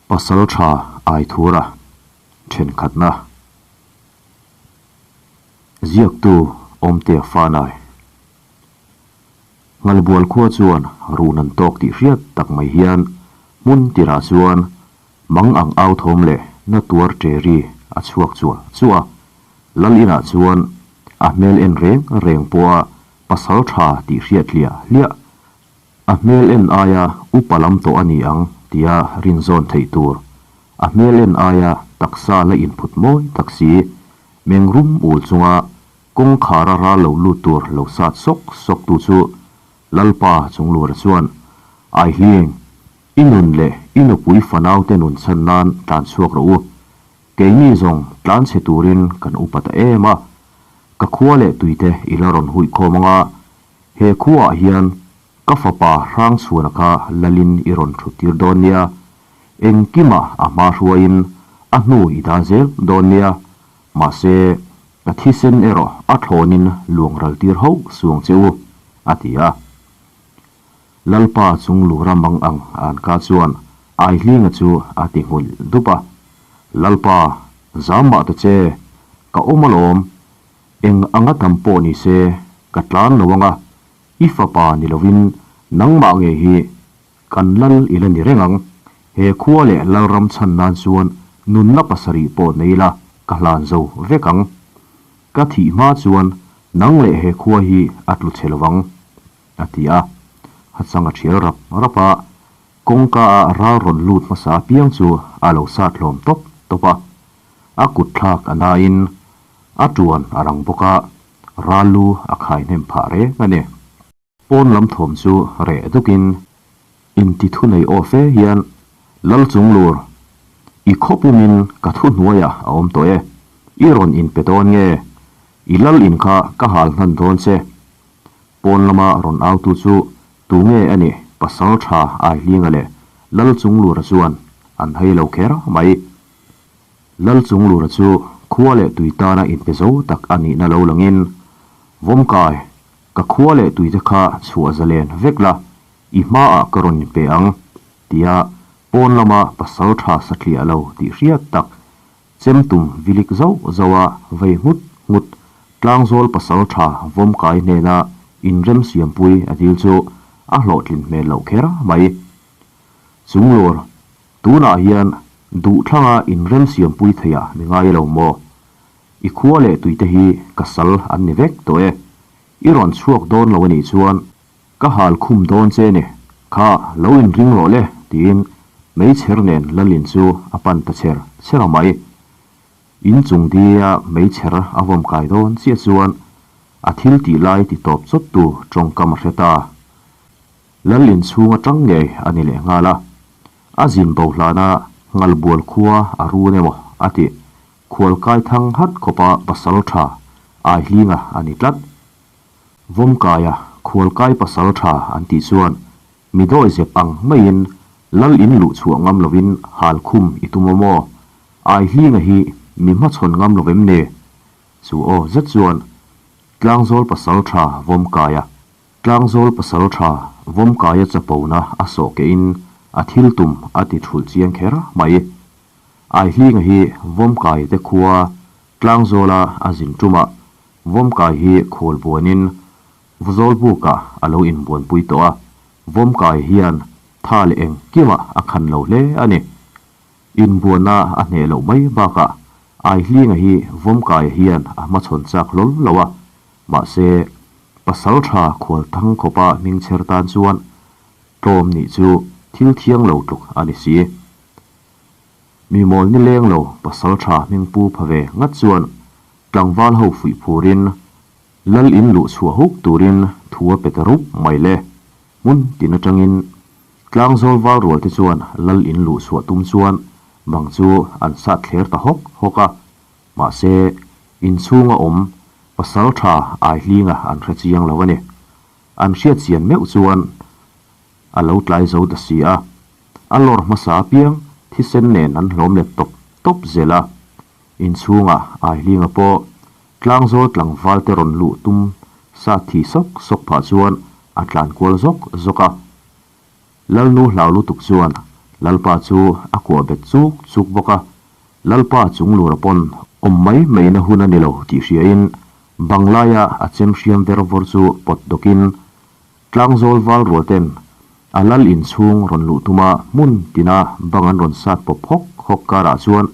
Pasaltha Aithura thenkhatna Ziaktu Awmtea Fanai Nghalbual khua chuan run an tawk tih hriat tak mai hian hmun tirah chuan mang ang au thawm leh na tuar ṭe ri a chhuak chuah chuah a. Lal inah chuan a hmel en reng reng pawha pasaltha tih hriat hliah hliah A hmel en aia upa lam tawh a ni ang tia rinzawn theih tur. A hmel en aia taksa la inphut mawi tak si, meng rum ul chunga kawngkhara ral lo lut tur lo sat sawk sawk tu chu Lalpa Chunglura chuan, Aihling, i nun leh i nupui fanaute nun chhan nan tlan chhuak rawh u. Keini zawng tlan chhe turin kan upa ta em a, ka khua leh tuite i la rawn huihkhawm anga He khuaah hian ka fapa Hrangchhuana kha lalin i rawn thut tir dawn nia, engkima a hma hruaiin a hnu i dah zel dawn nia, mahse ka thisen erawh a thlawnin luang ral tir hauh suang che u, a ti a. Lalpa chunglura mang ang an ka chuan Aihlinga chu a ti nghulh dup a, Lalpa, zam mah ta che, ka awm alawm, Eng anga tam pawh ni se ka tlan lo anga, i fapa ni lovin nangmah ngei hi kan lal i la ni reng ang. He khua leh lalram chhan nan chuan nunna pasarih pawh nei la ka hlan zo vek ang. Ka thih hma chuan nang leh he khua hi a tlu chhe lovang, a ti a. Hachang a thial rap rap a, kawngka ah ral rawn lut hmasa apiang chu a lo sat hlawm tawp tawp a. A kut thlak a nain A tuan a rang bawk a, ral lu a khai hnem phah reng a ni. Pawn lam thawm chu reh dukin inti thu nei aw fe hian, Lal Chunglur, i khaw pumin ka thu hnuaiah a awm tawh e, i rawn inpe dawn nge? I lal in kha ka hal hnan dawn che. Pawn lama rawn autu chu tu nge a nih pasal tha Aihlinga leh Lal Chunglura chuan an hei lo kher mai. Lal Chunglura chu khua leh tui tana inpe zo tak a nihna lo langin, Vawmkai, ka khua leh tuite kha chhuah zalen vek la, i hmaah ka rawn inpe ang, tia pawn lama pasal tha satliah lo tih hriat tak, chem tum vilik zauh zauha vei nghut nghut tlangzawl pasal tha Vawmkai hnena inremsiampui a dil chu a hlawhtlin hmel loh kher mai. Chunglur, Tunah hian duhthlanga inremsiampui theiah mi ngai lo maw? I khua leh tuite hi ka sal an ni vek tawh e. I rawn chhuak dawn lo a nih chuan ka hal khum dawn che ni. Kha, lo inring rawh le, tiin meichher nen Lalin chu a pan ta cher cher a mai. In chung dia meichher a vawm kai dawn chiah chuan a thil tih lai ti tawp chawttu tawngkam a hre ta. Lal inchhung atang ngei a ni leh nghal a, a zin bo hlana Nghalbual khua a run emaw a ti khualkai thang hat khawpa pasal tha Aihlinga a ni tlat. Vawmkaia khualkai pasal tha an tih chuan mi dawi zep ang maiin Lal in luh chhuah ngam lovin hal khum i tum aw maw? Aihlinga hi mi hmachhawn ngam lovem ni? Chu aw zet chuan Tlangzawl pasal tha Vawmkaia Tlangzawl pasal tha Vawmkaia chapona a sawh kehin a thil tum a ti thulh chiang kher mai. Aihlinga hi Vawmkai te khua Tlangzawla a zin tumah Vawmkai hi khawl buanin Vawzawlbukah a lo inbuanpui tawh a, Vawmkai hian tha leh engkimah a khan lo hle a ni. Inbuanna a hneh loh mai bakah Aihlinga hi Vawmkaia hian a hmachhawn chak hlawl lo a, Mahse, pasal tha khual thang khawpa hming chher tan chuan tlawm nih chu thil thiang lo tluk a ni si. Mi mawl ni leng lo pasal tha hming pu pha ve ngat chuan tlangval ho fuih phurin lal in luh chhuah huk turin thu a pe ta rup mai le. Hmun tin atangin tlangzawl val rual te chuan lal in luh chhuah tum chuan bang chu an sat thler ta hawk hawk a. Mahse, inchhunga awm pasal tha Aihlinga an hre chiang lo a ni. An hriat chian meuh chuan a lo tlai zo ta si a. A lawr hmasa apiang thisen nen an hlawm let tawp tawp zel a. Inchhunga Aihlinga pawh tlangzawl tlangval te rawn luh tum sa thi sawk sawk phah chuan a tlan kual zawk zawk a. Lalnu hlau lutuk chuan Lalpa chu a kuah bet chuk chuk bawk a, Lalpa Chunglura pawn awm mai maina hun a ni lo tih hriain banglaia a chem hriam ver vawr chu pawt dawkin Tlangzawl val rual ten a lal inchhung rawn luh tuma hmun tina bang an rawn sat pawp hawk hawk karah chuan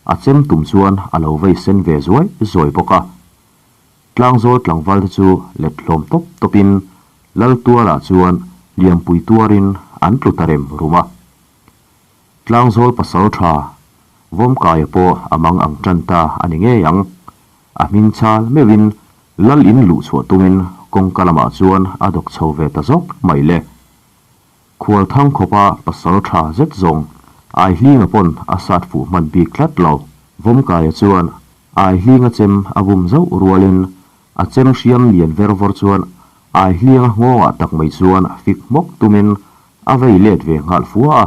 a chem tum chuan a lo vei sen ve zuai zuai bawk a. Tlangzawl tlangval te chu let hlawm tawp tawpin lal tualah chuan liampui tuarin an tlu ta rem rum a. Tlangzawl pasal tha Vawmkaia pawh a mang ang tan ta a ni ngei ang. A hming chal meuhin lal in luh chhuah tumin kawngka lamah chuan a dawk chho ve ta zawk mai le. Khual thang khawpa pasal tha zet zawng Aihlinga pawn a sat fuh hman bik tlat lo. Vawmkaia chuan Aihlinga chem a bum zauh rualin a chem hriam lian ver vawr chuan Aihlinga nghawngah tak mai chuan fik hmawk tumin a vei let ve nghal fua a.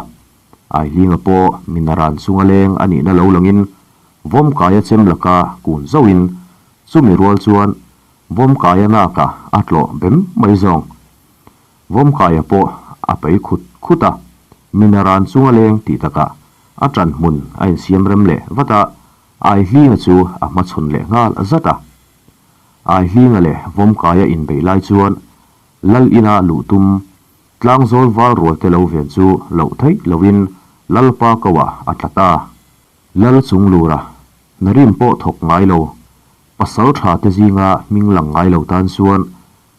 Aihlinga pawh minaran chunga leng a nihna lo langin Vawmkaia chem laka kun zauhin chumi rual chuan Vawmkaia nakah a tlawh bem mai zawng. Vawmkaia pawh a pei khut khut a, minaran chunga leng tih takah a ṭan hmun a insiam rem leh vat a, Aihlinga chu a hmachhawn leh nghal zat a. Aihlinga leh Vawmkaia inbeih lai chuan Lal ina luh tum Tlangzawl val rual te lo ven chu loh theih loin Lalpa koah a tla ta. Lal Chunglura, Narim pawh thawk ngai lo, pasal tha te zinga hming lang ngai lo tan chuan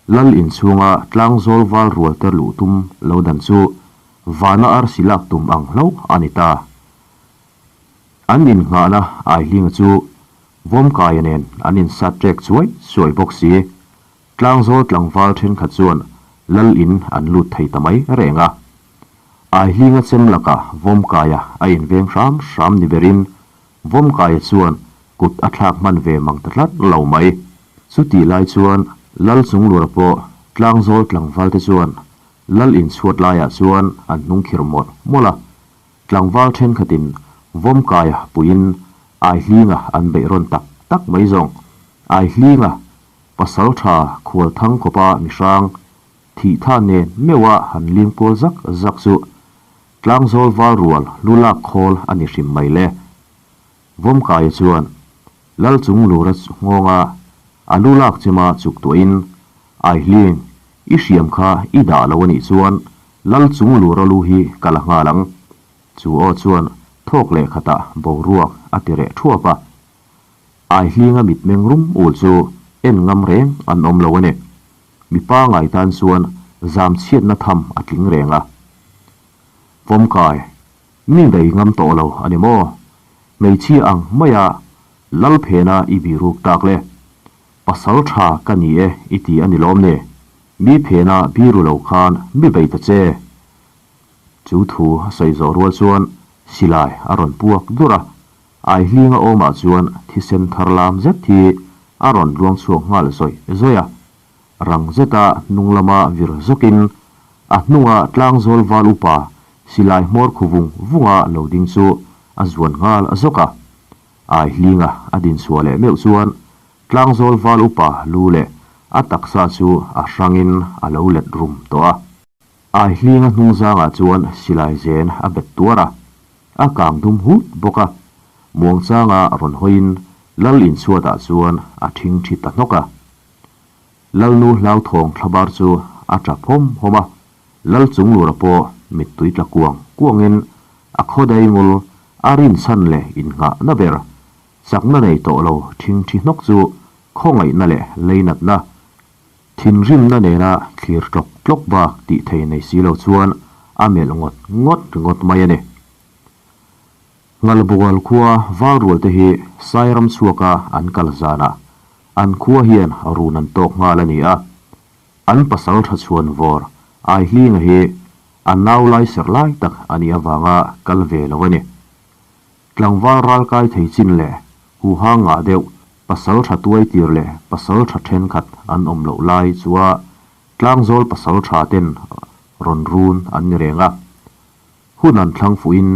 Lal inchhunga Tlangzawl val rual te luh tum lo dan chu vana arsi lak tum ang hlauh a ni ta. An innghahna Aihlinga chu Vawmkaia nen an insat ṭek chuai chuai bawk si. Tlangzawl tlangval thenkhat chuan Lal in an lut thei ta mai reng a. Aihlinga chem lakah Vawmkaia a inveng hram hram ni berin Vawmkaia chuan kut a thlak hman ve mang ta tlat lo mai. Chutih lai chuan Lal Chunglura pawh Tlangzawl tlangval te chuan Lal inchhuat laiah chuan an hnung khirh mawlh mawlh a. Tlangval thenkhatin Vawmkaia puiin Aihlinga an beih rawn tak tak mai zawng. Aihlinga pasal tha khual thang khawpa mihrang thih tha nen meuha han lim kual zak zak chu Tlangzawl val rual lu lak khawl a ni hrim mai le. Vawmkaia chuan Lal Chunglura nghawnga a lu lak chema chuk tuahin Aihling, i hriam kha i dah lo a nih chuan Lal Chunglura lu hi ka la nghal ang. Chu aw chuan thawk leh khatah boruak a ti reh thuap a. Aihlinga mitmeng rum ul chu en ngam reng an awm lo a ni. Mipa ngai tan chuan zam chhiatna tham a tling reng a. Vawmkai, mi bei ngam tawh lo a ni maw? Hmeichhia ang maia lal phena i biruk tak le. Pasal tha ka ni e i ti a ni lawm ni? Mi phena biru lo khan mi bei ta che. Chu thu a sawi zawh rual chuan silai a rawn puak dur a, Aihlinga awmah chuan thisen thar lam zet hi a rawn luang chhuak nghal zawih zawih a. Rang zeta hnung lama vir zawkin a hnunga tlangzawl val upa silai hmawr khu vung vunga lo ding chu a zuan nghal zawk a. Aihlinga a din chhuah leh meuh chuan tlangzawl val upa lu leh a taksa chu a hrangin a lo let rum tawh a. Aihlinga hnung zangah chuan silai zen a bet tuar a. A kang dum hut bawk a, muangchanga rawn hawiin Lal inchhuatah chuan a thing thi ta hnawk a. Lalnu hlauthawng thlabar chu a tap hawm hawm a, Lal Chunglura pawh mittui tla kuang kuangin a khawdai ngul a rinchhan leh innghahna ber chakna nei tawh lo thing thi hnawk chu khawngaihna leh leinatna Thinrimna nena thlir tlawk tlawk bak tih thei nei si lo chuan a melh ngawt ngawt ringawt mai a ni. Ngalbual khua Valrual te hi Sairam chhuaka an kal zanah an khua hian run an tawk nghal a ni a. An pasal tha chhuan vawr Aihlinga hi a nau lai serh lai tak a nih avanga kal ve lo a ni. Tlangval ralkai thei chin leh huha ngah deuh pasal tha tuai tir leh pasal tha thenkhat an awm loh lai chua tlangzawl pasal tha ten rawn run an ni reng a. Hun an thlang fuhin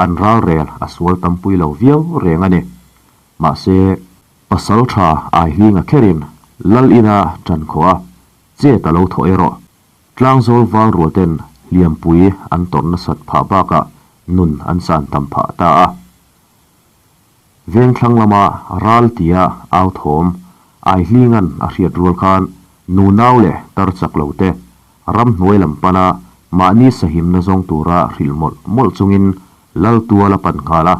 an ralrel a sual tampui lo viau reng a ni. Mahse, pasal tha Aihlinga kherin Lal ina tan khawh a, chet a lo thawh erawh. Tlangzawl val rual ten hliampui an tawrh nasat phah bakah. nun an chan tam phah ta a. Vengthlang lama ral tia au thawm Aihlinga'n a hriat rual khan nunau leh tar chak lo te ramhnuai lam pana mahni sahimna zawng tura hrilh mawlh mawlh chungin lal tual a pan nghal a.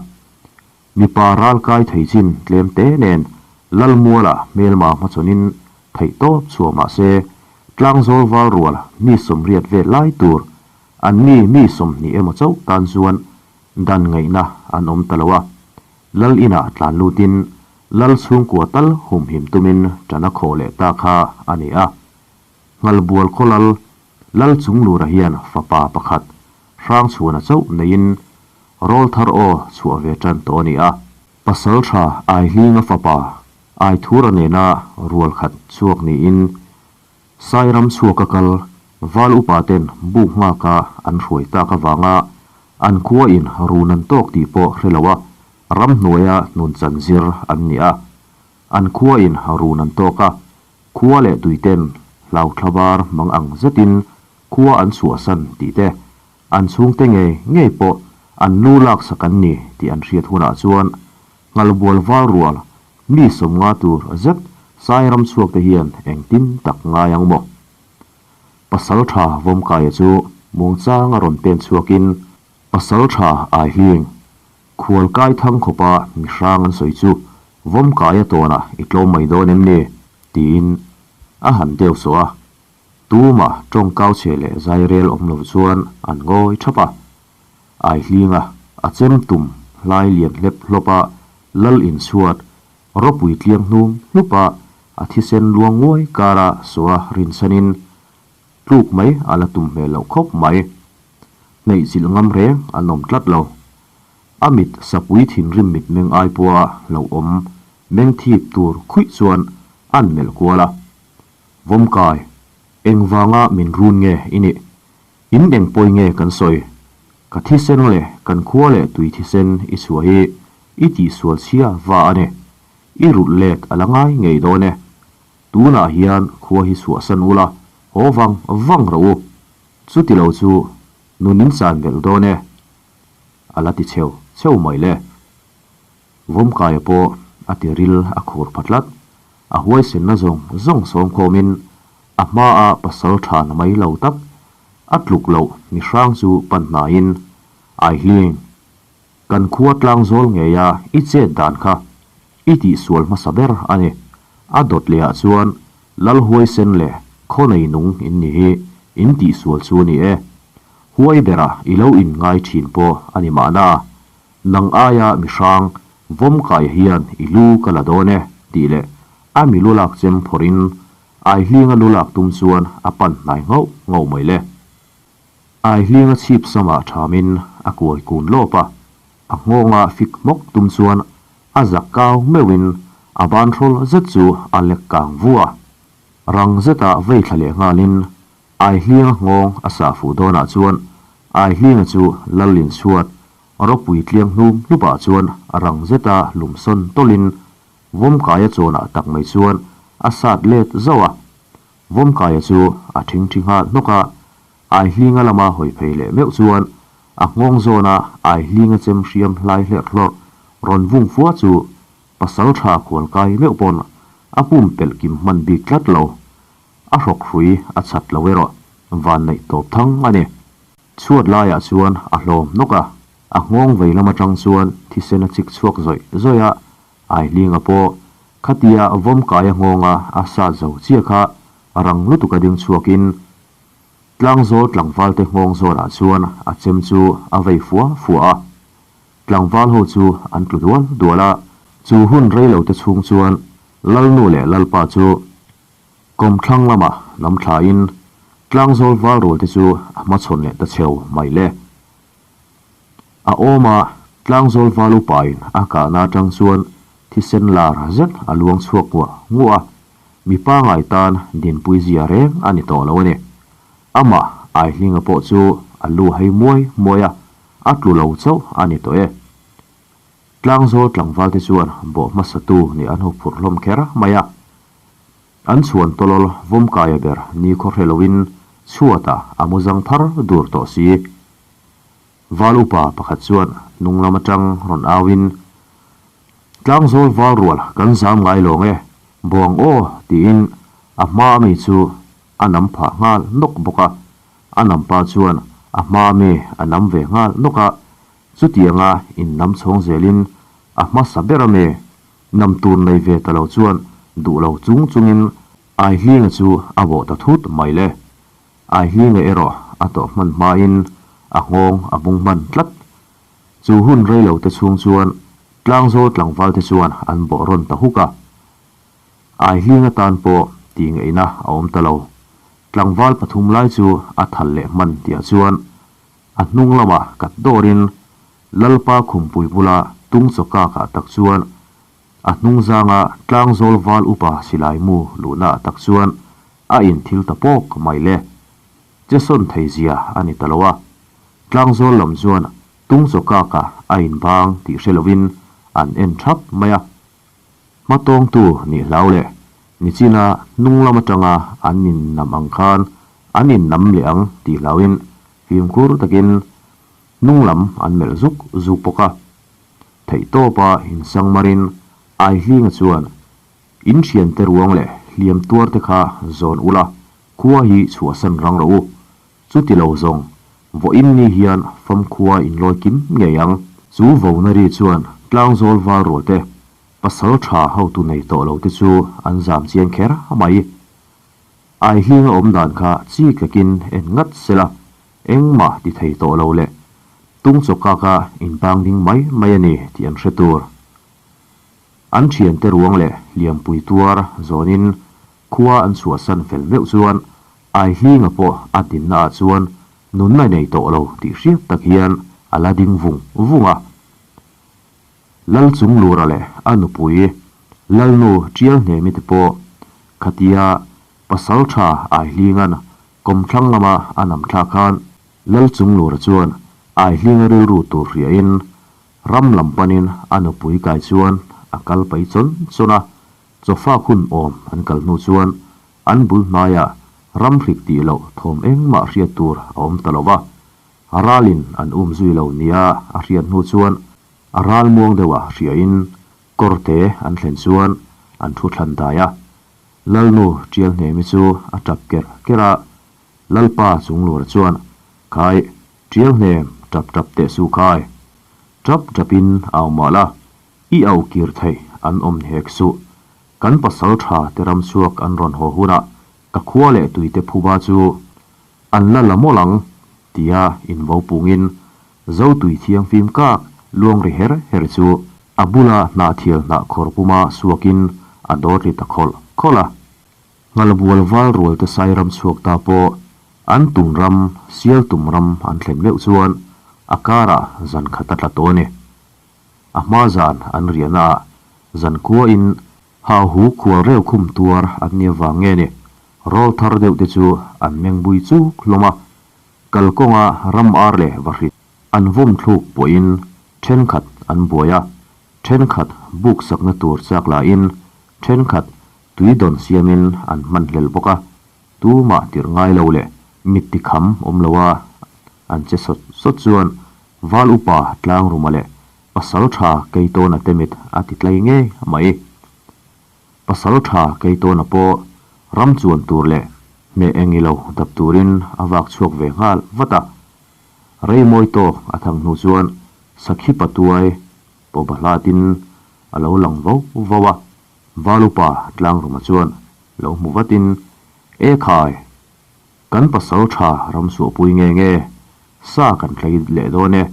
Mipa ral kai thei chin tlem te nen lal muala hmelma hmachhawnin theihtawp chhuah mah se tlangzawl val rual mi 80 vel lai tur an ni mi 20 emaw chauh tan chuan Dan ngaihna an awm ta lo a, Lal inah tlan lutin Lal chhungkua tal humhim tumin ṭan a khawh leh ta kha a ni a. Nghalbual khaw lal, Lal Chunglura hian fapa pakhat Hrangchhuana chauh neiin Rawlthar aw chhuah ve ṭan tawh a ni a. Pasalṭha Aihlinga fapa Aithura nena rual khat chhuak niin Sairam chhuaka kal val upa ten buk nghaka an hruai tak avanga an khua in run an tawk tih pawh hre lo a, ramhnuaia hnun chan zir an ni a. An khua in run an tawk a, khua leh tui ten hlauhthlabar mang ang zetin khua an chhuahsan tih te, an chhungte ngei ngei pawh an lu laksak an ni tih an hriat hunah chuan Nghalbual val rual Mi 50 tur zet Sairam chhuak te hian engtin tak ngai ang maw? Pasal tha Vawmkaia chu muangchang a rawn pen chhuakin Pasal tha Aihling, khual kai thang khawpa mi hrang an sawi chu Vawmkaia tawnah i tlawm mai dawn em ni? tiin a han deuh sawh a. Tuma tawngkau chhe leh zairel awm lo chuan an ngawi thap a. Aihlinga a chem tum hlai lian hlep hlawp a, lal inchhuat ropui tliang hnum hlup a, a thisen luang nguai kara sua rinchhanin tluk mai a la tum hmel loh khawp mai. Hneih chilh ngam reng an awm tlat lo. A mit sapui thinrim mitmeng ai pawha hlauhawm meng thip tur khuih chuan an melh kual a. Vawmkai, engvanga min run nge i nih? In eng pawi nge kan sawi? Ka thisen leh kan khua leh tui thisen i chhuah hi i tihsual chhia va a ni. I rulh let a la ngai ngei dawn e. Tunah hian khua hi chhuahsan ula, haw vang vang rawh u. Chuti lo chu nun in chan belh dawn e. A la ti cheu cheu mai le. Vawmkaia pawh a ti ril a khur pha tlat. A huaisenna zawng zawng sawmkhawmin a hmaa pasal tha na mai lo tak a tluk loh mi hrang chu pan hnaiin, Aihling, kan khua tlang zawl ngeia i chet dan kha i tihsual hmasa ber a ni. A dawt lehah chuan Lal huaisen leh khaw nei nung in ni hi in tihsual chu a ni e. Huai berah i lo inngai thin pawh a ni mahna. Nang aia mi hrang Vawmkaia hian i lu ka la dawn e tih leh a mi lu lak chem phawrhin Aihlinga lu lak tum chuan a pan hnai nghauh nghauh mai le. Aihlinga chhip samah thamin a kuai kun lawp a, a nghawnga fik hmawk tum chuan a zak kau meuhin a ban hrawl zet chu a lek kang vu a. Rang zeta vei thla leh nghalin Aihlinga nghawng a sah fuh dawnah chuan Aihlinga chu lal inchhuat ropui tliang hnum hlupah chuan rang zeta lumsawn tawlhin Vawmkaia chawnah tak mai chuan a sat let zauh a. Vawmkaia chu a thingthi nghal hnawk a, Aihlinga lama hawi phei leh meuh chuan a nghawng zawna Aihlinga chem hriam hlai hlerh hlawrh rawn vung fua chu pasal tha khualkai meuh pawn a pumpelh kim hman bik tlat lo. A hrawk hrui a chat lo erawh van neih tawp thang a ni. Chhuat laiah chuan a hlawm nawk a, a nghawng vei lam atang chuan thisen a chik chhuak zawih zawih a, Aihlinga pawh khatia vawmkaia nghawnga a sat zo chiah kha rang lutuk a ding chhuakin Tlangzawl tlangvalte nghawng zawnah chuan a chem chu a vei fua fua a, tlangval ho chu an tlu dual dual a, chu hun reilote chhung chuan Lalnu leh Lalpa chu Kawmthlang lamah lam thlain tlangzawl val rual te chu a hmachhawn leh ta cheu mai le. A awm a, tlangzawl val upain a kahna atang chuan thisen lar zet a luang chhuak nguah nguah a, mi pangai tan dinpui zia reng a ni tawh lo a ni. Amah Aihlinga pawh chu a lu hei muai muai a, a tlu lo chauh a ni tawh e. Tlangzawl tlangval te chuan bawh hmasatu nih an huphurh hlawm kher mai a. An chhuan tawlawl vawmkaia ber ni khaw hre loin chhuatah a mu zang thar dur tawh si. Val upa pakhat chuan hnung lam atang rawn au in, Tlangzawl val rual kan zam ngai lawng e, buang aw tiin a hma ami chu a nam phah nghal nawk bawk a. A nam pa chuan a hma ami a nam ve nghal nawk a, chutianga in nam chhawng zelin a hmasa ber ami nam tur nei ve ta lo chuan duh lo chung chungin Aihlinga chu a bawh ta thut mai le. Aihlinga erawh a tawh hman hmain a nghawng a bung hman tlat. Chu hun rei lo te chhung chuan tlangzawl tlangval te chuan an bawh rawn ta huk a. Aihlinga tan pawh tih ngaihna a awm ta lo. Tlangval pathum lai chu a thal leh hman tihah chuan a hnung lamah kat dawrin Lalpa khumpui bula tung chaw kakah tak chuan A hnung zanga tlangzawl val upa silai mu luhna ah tak chuan a inthil ta pawk mai le. Chesawn thei zia a ni ta lo a. Tlangzawl lam chuan tung chaw kaka a inbang tih hre lovin an en thap mai a. Hmatawngtu nih hlau leh nichina hnung lam atanga an innam ang khan an innam leh ang tih hlauin fimkhur takin hnung lam an melh zuk zuk bawk a. Theihtawpa insangmarin Aihlinga chuan, In thiante ruang leh hliam tuarte kha zawn ula, khua hi chhuahsan rang rawh u. Chuti lo zawng, vawiin ni hian famkhua inlawi kim ngei ang. Chu vona ri chuan tlangzawl val rualte, pasal tha hotu nei tawh lo te chu an zam chiang kher mai. Aihlinga awm dan kha chi tlekin en ngat sela, Engmah ti thei tawh lo le, tung chawkaka inbang ding mai mai a ni tih an hre tur. An thiante ruang leh hliampui tuar zawnin khua an chhuahsan fel meuh chuan Aihlinga pawh a dinna ah chuan nunna nei tawh lo tih hriat tak hian a la ding vung vung a. Lal Chunglura leh a nupui Lalnu Tialhnemi te pawh khatia pasal tha Aihlinga'n Kawmthlang lama a nam thlak khan Lal Chunglura chuan Aihlinga rilru tur hriain ram lam panin a nupui kai chuan a kal pai chawn chawn a, chawfak hun awm an kal hnu chuan an bul hnaiah ram hrik tih loh thawm engmah hriat tur a awm ta lo va, ralin an um zui lo nia a hriat hnu chuan a ral muang deuha hriain kawrte an thlen chuan an thu thlan dai a. Lalnu Tialhnemi chu a tap kerh kerh a, Lalpa Chunglura chuan, Khai, Tialhnem, tap tap teh su khai. Tap tapin au mah la, i au kir theih an awm hek suh. Kan pasal tha te ram chhuak an rawn haw hunah ka khua leh tuite phuba chu an la la mawlh ang, tia invo pungin Zotui thiangfim kak luang ri her her chu a bula hnahthial hnah khawr puma suakin a dawt ri ta khawlh khawlh a. Nghalbual val rual te sai ram chhuak ta pawh an tum ram, sial tum ram an thlen meuh chuan a karah zan khat a tla tawh a ni. A hma zan an riahna ah zan khuain hau hu khual reu khum tuar an nia vang nge ni, rawl thar deuh te chu an meng bui chuk hlawm a. Kalkawnga ram ar leh vahrit an vawm thluk pawhin thenkhat an buai a, thenkhat buk sakna tur chak lahin thenkhat tui dawn siamin an hman hlel bawk a, tumah tirh ngai lo leh mit tikham awm loa an che sawt sawt chuan Val upa Tlangruma leh Pasal tha Keitawna te mit a ti tlai ngei mai. Pasal tha Keitawna pawh ram chuan tur leh hmeh eng ilo dap turin a vak chhuak ve nghal vat a. Rei mawi tawk a thang hnu chuan Sakhi patuai pawh bahlatin a lo lang vo vo a. Valupa Tlangruma chuan lo hmu vatin, E khai! Kan pasal tha ram suahpui nge nge, sa kan tlai leh dawn e.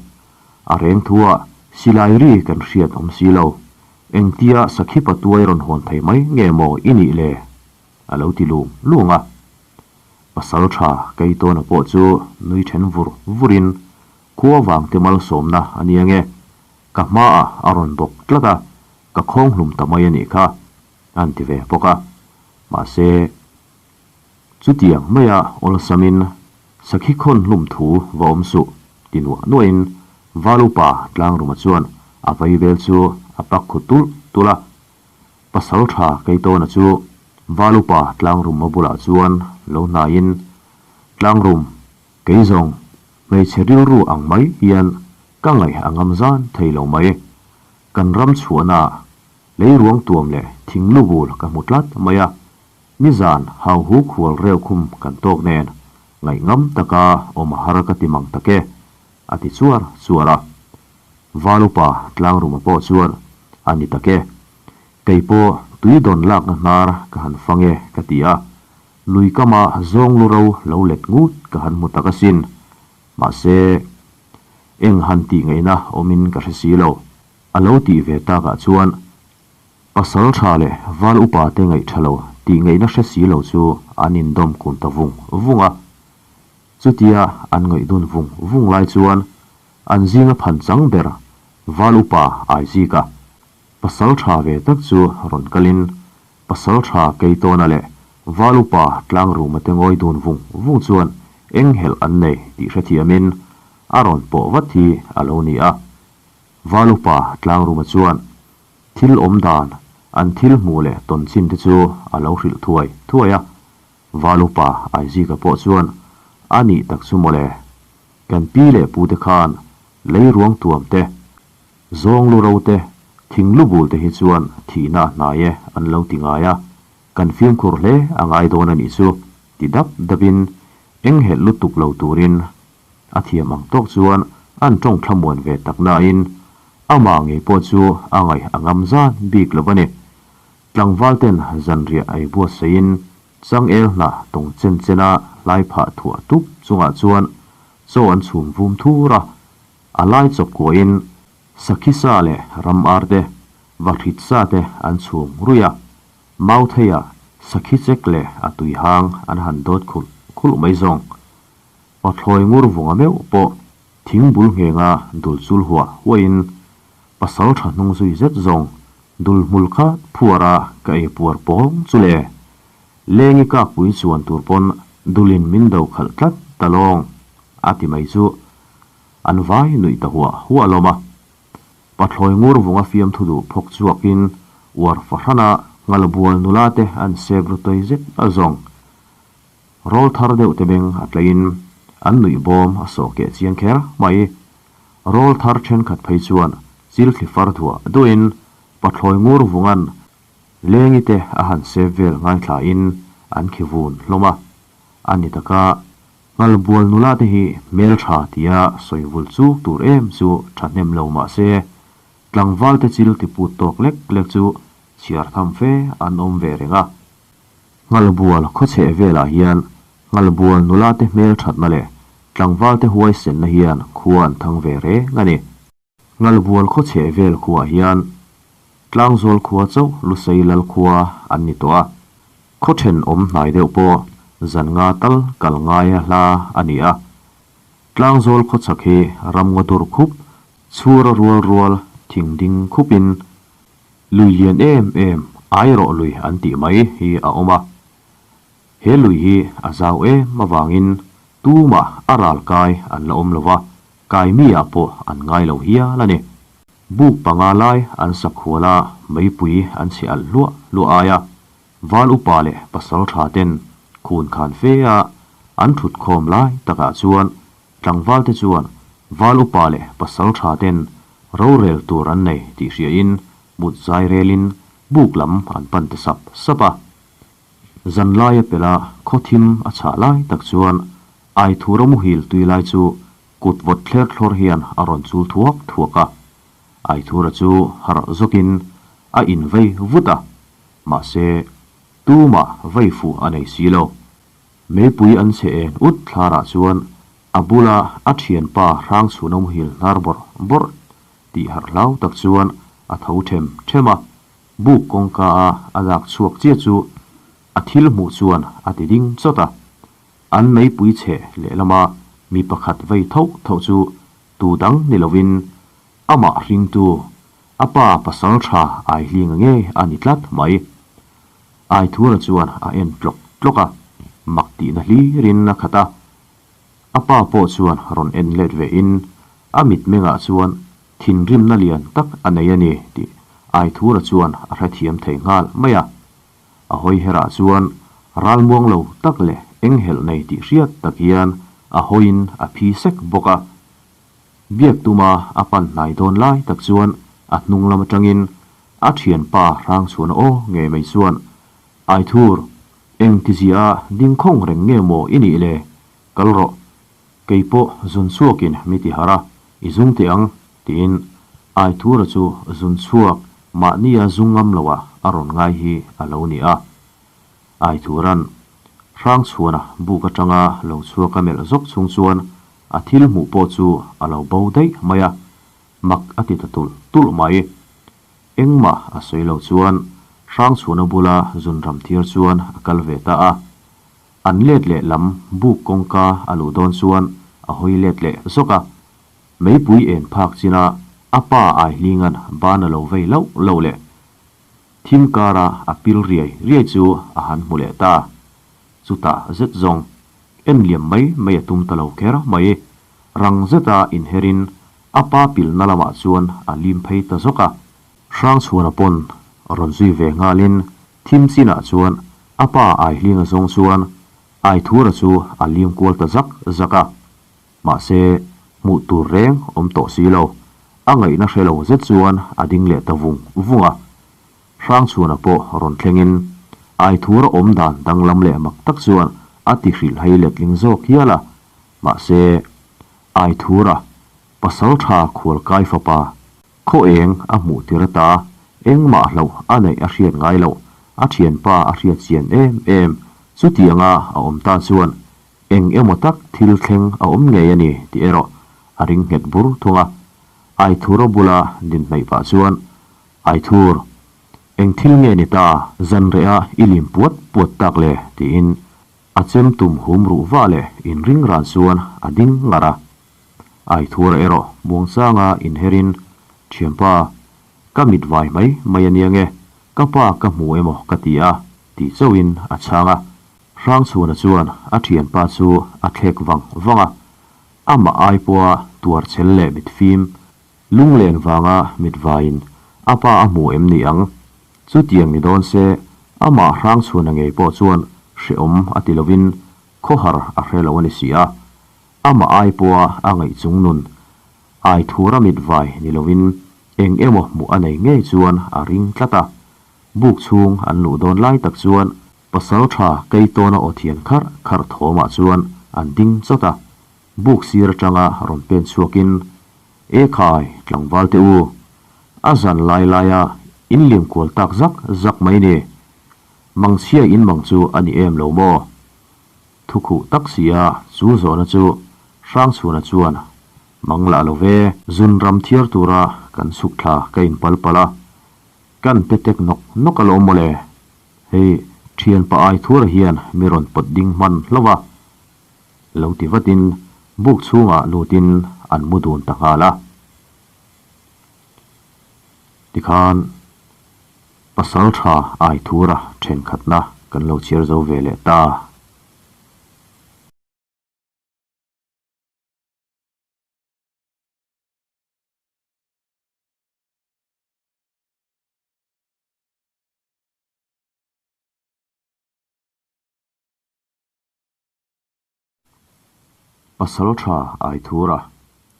A reng thuah silai ri kan hriat awm si lo. Engtia sakhi patuai rawn hawn thei mai nge maw i nih le? A lo ti lung lung a. Pasal tha Keitawna pawh chu nui then vur vurin, Khua vangte malsawmna a nia nge, ka hmaah a rawn bawk tlat a, ka khawng hlum ta mai a nih kha, a han ti ve bawk a. Mahse, chutiang maia awlsamin sakhi khawn hlum thu va awm suh ti nuah nuahin Valupa Tlangruma chuan a vaivel chu a pak khu tulh tulh a. Pasal tha Keitawna chu Valupa Tlangruma bulah chuan lo hnaiin, Tlangrum, kei zawng. Hmeichhe rilru ang mai hian ka ngaih a ngam zan thei lo mai. Kan ram chhuahnaah lei ruang tuam leh thing lu bul ka hmu tlat mai a, nizan hau hu khual reu khum kan tawk nen ngaih ngam taka awm a har ka ti mang tak e, a ti chuar chuar a. Val upa Tlangruma pawh chuan a ni tak e, kei pawh tui dawn lakna hnar ka han fang e ka ti a, lui kama zawng lu ro lo let ngut ka han hmu tak asin. Mahse, eng han tih ngaihna awmin ka hre si lo. A lo tih ve takah chuan pasal tha leh val upa te ngaih tha lo tih ngaihna hre si lo chu an indawm kun ta vung vung a. Chutia an ngaih dun vung vung lai chuan an zinga phan chang ber val upa Aizika pasal tha ve tak chu rawn kalin pasal tha Keitawna leh val upa Tlangruma te ngawi dun vung vung chuan eng helh an nei tih hrethiamin a rawn pawh vat hi a lo ni a. Val upa Tlangruma chuan thil awm dan an thil hmuh leh tawn chin te chu a lo hrilh thuai thuai a. Val upa Aizika pawh chuan a nih tak chu mawle, kan pi leh pu te khan lei ruang tuam te, zawng lu ro te, thing lu bul te hi chuan thihna a hnai e an lo ti ngai a, kan fimkhur hle a ngai dawn a nih chu ti dap dapin enghelh lutuk lo turin A thiam ang tawk chuan an tawng thlamuan ve tak nain amah ngei pawh chu a ngaih a ngam zan bik lo a ni. Tlangval ten zanriah ei buatsaihin changel hnah tawng chen chena hlai phah thuah tup chungah chuan chaw an chhum vum thur a, a lai chawp kuahin sakhi sa leh ram ar te, vahrit sa te an chhum ruih a, mautheia sakhi chek leh a tuihang an han dawt khulh khulh mai zawng. Pathlawi ngur vunga meuh pawh thing bul nghenga dul chul huah huahin pasal tha hnung zui zet zawng dul hmul kha phuara ka ei puar pawng chu le. Lengi kakpui chuan tur pawn dulin min do khalh tlat ta lawng a ti mai chu an vai nuih ta huah huah lawm a. Pathlawi ngur vunga fiamthu duh phawk chhuakin uar fahrana nghalbual nula te an sep ru tawi zet a zawng. Rawl thar deuh te beng a tlaiin an nuih bawm a sawh keh chiang kher mai. Rawl thar thenkhat phei chuan chil thli far thuah duhin pathlawi ngur vungan lengi te a han sep vel ngaithlain an khi vun hlawm a. A ni taka Nghalbual nula te hi hmeltha tia sawi vul chuk tur em chu thahnem lo mah se tlangval te chil ti put tawk lek lek chu chhiar tham fe an awm ve reng a. Nghalbual khawchheh velah hian Nghalbual nulate hmelthatna leh tlangvalte huaisenna hian khua an thang ve reng a ni. Nghalbual khawchheh vel khuaah hian Tlangzawl khua chauh Lusei lal khua an ni tawh a, khaw thenawm hnai deuh pawh zan nga tal kal ngaia hla a ni a. Tlangzawl khawchhak hi ramngaw dur khup, chhura rual rual thing ding khupin Lui lian em em Airawh lui an tih mai hi a awm a. He lui hi a zau em avangin tumah a ral kai an la awm lo va, kai mi ah pawh an ngai lo hial a ni. Buk panga lai an sakhual a, meipui an chhe alh hluah hluah ai a, val upa leh pasal tha ten khun khan fe a an thut khawm lai takah chuan Tlangval te chuan val upa leh pasal tha ten rorel tur an nei tih hriain mut zai relin buk lam an pan ta sap sap a. Zanlaia pela khaw thim a chhah lai tak chuan Aithura muhil tui lai chu kut vawt thler thlawr hian a rawn chul thuak thuak a. Aithura chu harh zawkin a invei vut a, mahse tumah vei fuh a nei si lo. Meipui an chhe en ut thlarah chuan a bula a thianpa Hrangchhuna muhil hnar bawrh bawrh tih harh hlau tak chuan a tho them them a, buk kawngka a a lak chhuak chiah chu a thil hmuh chuan a ti ding chawt a. An meipui chhe lehlama mi pakhat vei tho tho chu tu dang ni lovin amah hringtu a pa pasal tha Aihlinga ngei a ni tlat mai. Aithura chuan a en tlawk tlawk a, mak tihna hlirin a khat a. A pa pawh chuan rawn en let ve in, a mitmengah chuan thinrimna lian tak a nei a ni tih Aithura chuan a hrethiam thei nghal mai a. A hawi herah chuan ralmuang lo tak leh enghelh nei tih hriat tak hian a hawiin a phi sek bawk a. Biak tuma a pan hnai dawn lai tak chuan a hnung lam atangin a thianpa Hrangchhuana aw ngei mai chuan, Aithur, eng tizia a ding khawng reng nge maw i nih le? Kal rawh, kei pawh zun chhuakin mi ti harh a, i zung teh ang, tiin Aithura chu zun chhuak mahnia zung ngam loah a rawn ngai hi a lo ni a. Aithura'n Hrangchhuana buk atanga lo chhuak a melh zawk chung chuan a thil hmuh pawh chu a lo bo daih mai a, mak a ti ta tulh tulh mai. Engmah a sawi lo chuan Hrangchhuana bula zunram thiar chuan a kal ve ta a. An let leh lam buk kawngka a luh dawn chuan a hawi let leh zawk a. Meipui en phak china a pa Aihlinga'n ban a lo vei loh loh leh thim kara a pil riai riai chu a han hmu leh ta. Chutah zet zawng en liam mai mai a tum ta lo kher mai. Rang zeta inherin a pa pilna lamah chuan a lim phei ta zawk a. Hrangchhuana pawn rawn zui ve nghalin thim chinah chuan a pa Aihlinga zawng chuan Aithura chu a lim kual ta zak zak a. Mahse, hmuh tur reng awm tawh si lo. A ngaihna hre lo zet chuan a ding leh ta vung vung a. Hrangchhuana pawh rawn thlengin Aithura awm dan danglam leh mak tak chuan a ti hrilhhai letling zawk hial a. Mahse, Aithura, Pasaltha khualkai fapa, khaw eng a hmuh tir ata engmah hlauh a neih a hriat ngai loh, a thianpa a hriat chian em em, chutianga a awm ta chuan eng emaw tak thil thleng a awm ngei a ni tih erawh a ring nghet bur thung a. Aithura bula din hnaih pah chuan, Aithur, eng thil nge ni ta, zan reh a i lim puat puat tak le? tiin A chem tum hum ruh vah leh inring ran chuan a ding ngar a. Aithura erawh muangchanga inherin, Thianpa, ka mit vai mai mai a nia nge, ka pa ka hmu emaw ka ti a, ti chauhin a chhang a. Hrangchhuana chuan a thianpa chu a thlek vang vang a, amah ai pawha tuar chhel leh mitfim, lunglen vanga mit vaiin a pa a hmu em ni ang? Chutiang ni dawn se, amah Hrangchhuana ngei pawh chuan hrehawm a ti lovin khawhar a hre lo a ni si a. Amah ai pawha a ngaih chung nun ai thura mit vai ni lovin eng emaw hmuh a nei ngei chuan a ring tlat a. Buk chhung an luh dawn lai tak chuan Pasaltha Keitawna aw thian kharh kharh thawmah chuan an ding chawt a. Buk sir atanga rawn pen chhuakin, E khai, tlangval te u, a zan lai laia in liam kual tak zak zak mai ni. Mangchhia in mang chu a ni em lo maw? Thu khuh tak si a, chu zawhna chu Hrangchhuana chuan mang lah lo ve. Zun ram thiar tura kan chhuk thla ka in pal palh a, kan pe tek nawk nawk alawm maw le. Hei, thianpa Aithura hian mi rawn pawt ding hman hlauh a. Lo ti vatin buk chhungah lutin an mu dun ta nghal a. Tikhan pasal tha Aithura thenkhatna kan lo chhiar zo ve leh ta. Pasal tha Aithura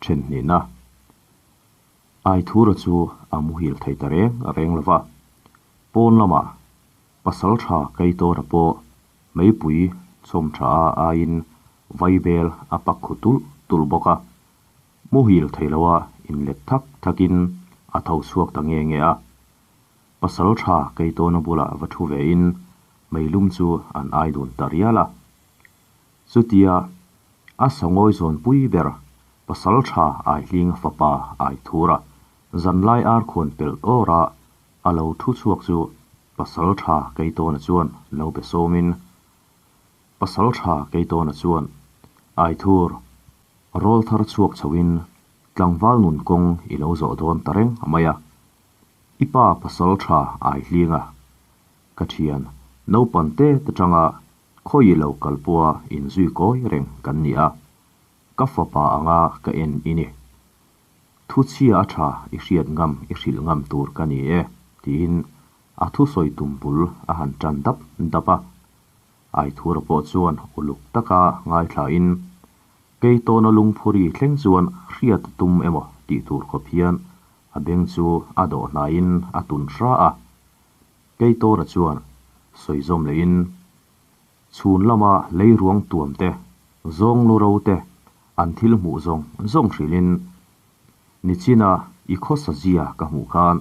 then hnihna. Aithura chu a muhil thei ta reng reng lo va, pawn lamah pasal tha Keitawna pawh meipui chhawm tha a aiin vaibel a pak khu tulh tulh bawk a, muhil thei loa inlet thak thakin a tho chhuak ta nge nge a. Pasal tha Keitawna bulah va thu vein meilum chu an ai dun ta rial a. Chutia a sangawi zawnpui ber pasal tha Aihlinga fapa Aithura zanlai arkhuan pelh awra a lo thu chhuak chu pasal tha Keitawna chuan lo be sawmin pasal tha Keitawna chuan Aithur rawl thar chhuak chhoin tlangval nun kawng i lo zawh dawn ta reng mai a, i pa pasal tha Aihlinga Ka thian, naupang te te tanga khawi lo kal pawha inzui kawi reng kan ni a, ka fapa anga ka en i ni. Thu chhia a tha i hriat ngam i hrilh ngam tur ka ni e, tiin a thusawi tum bul a han tan dap dap a. Aithura pawh chuan uluk taka ngaithlain. Keitawna lungphuri thleng chuan hriat a tum emaw tih tur khawp hian a beng chu a dawh hnaiin a tun hra a. Keitawna chuan sawi zawm lehin, Chhun lama leiruang tuam te, zawng lu ro te an thil hmuh zawng zawng hrilhin, Nichina i khawsa zia ka hmuh khan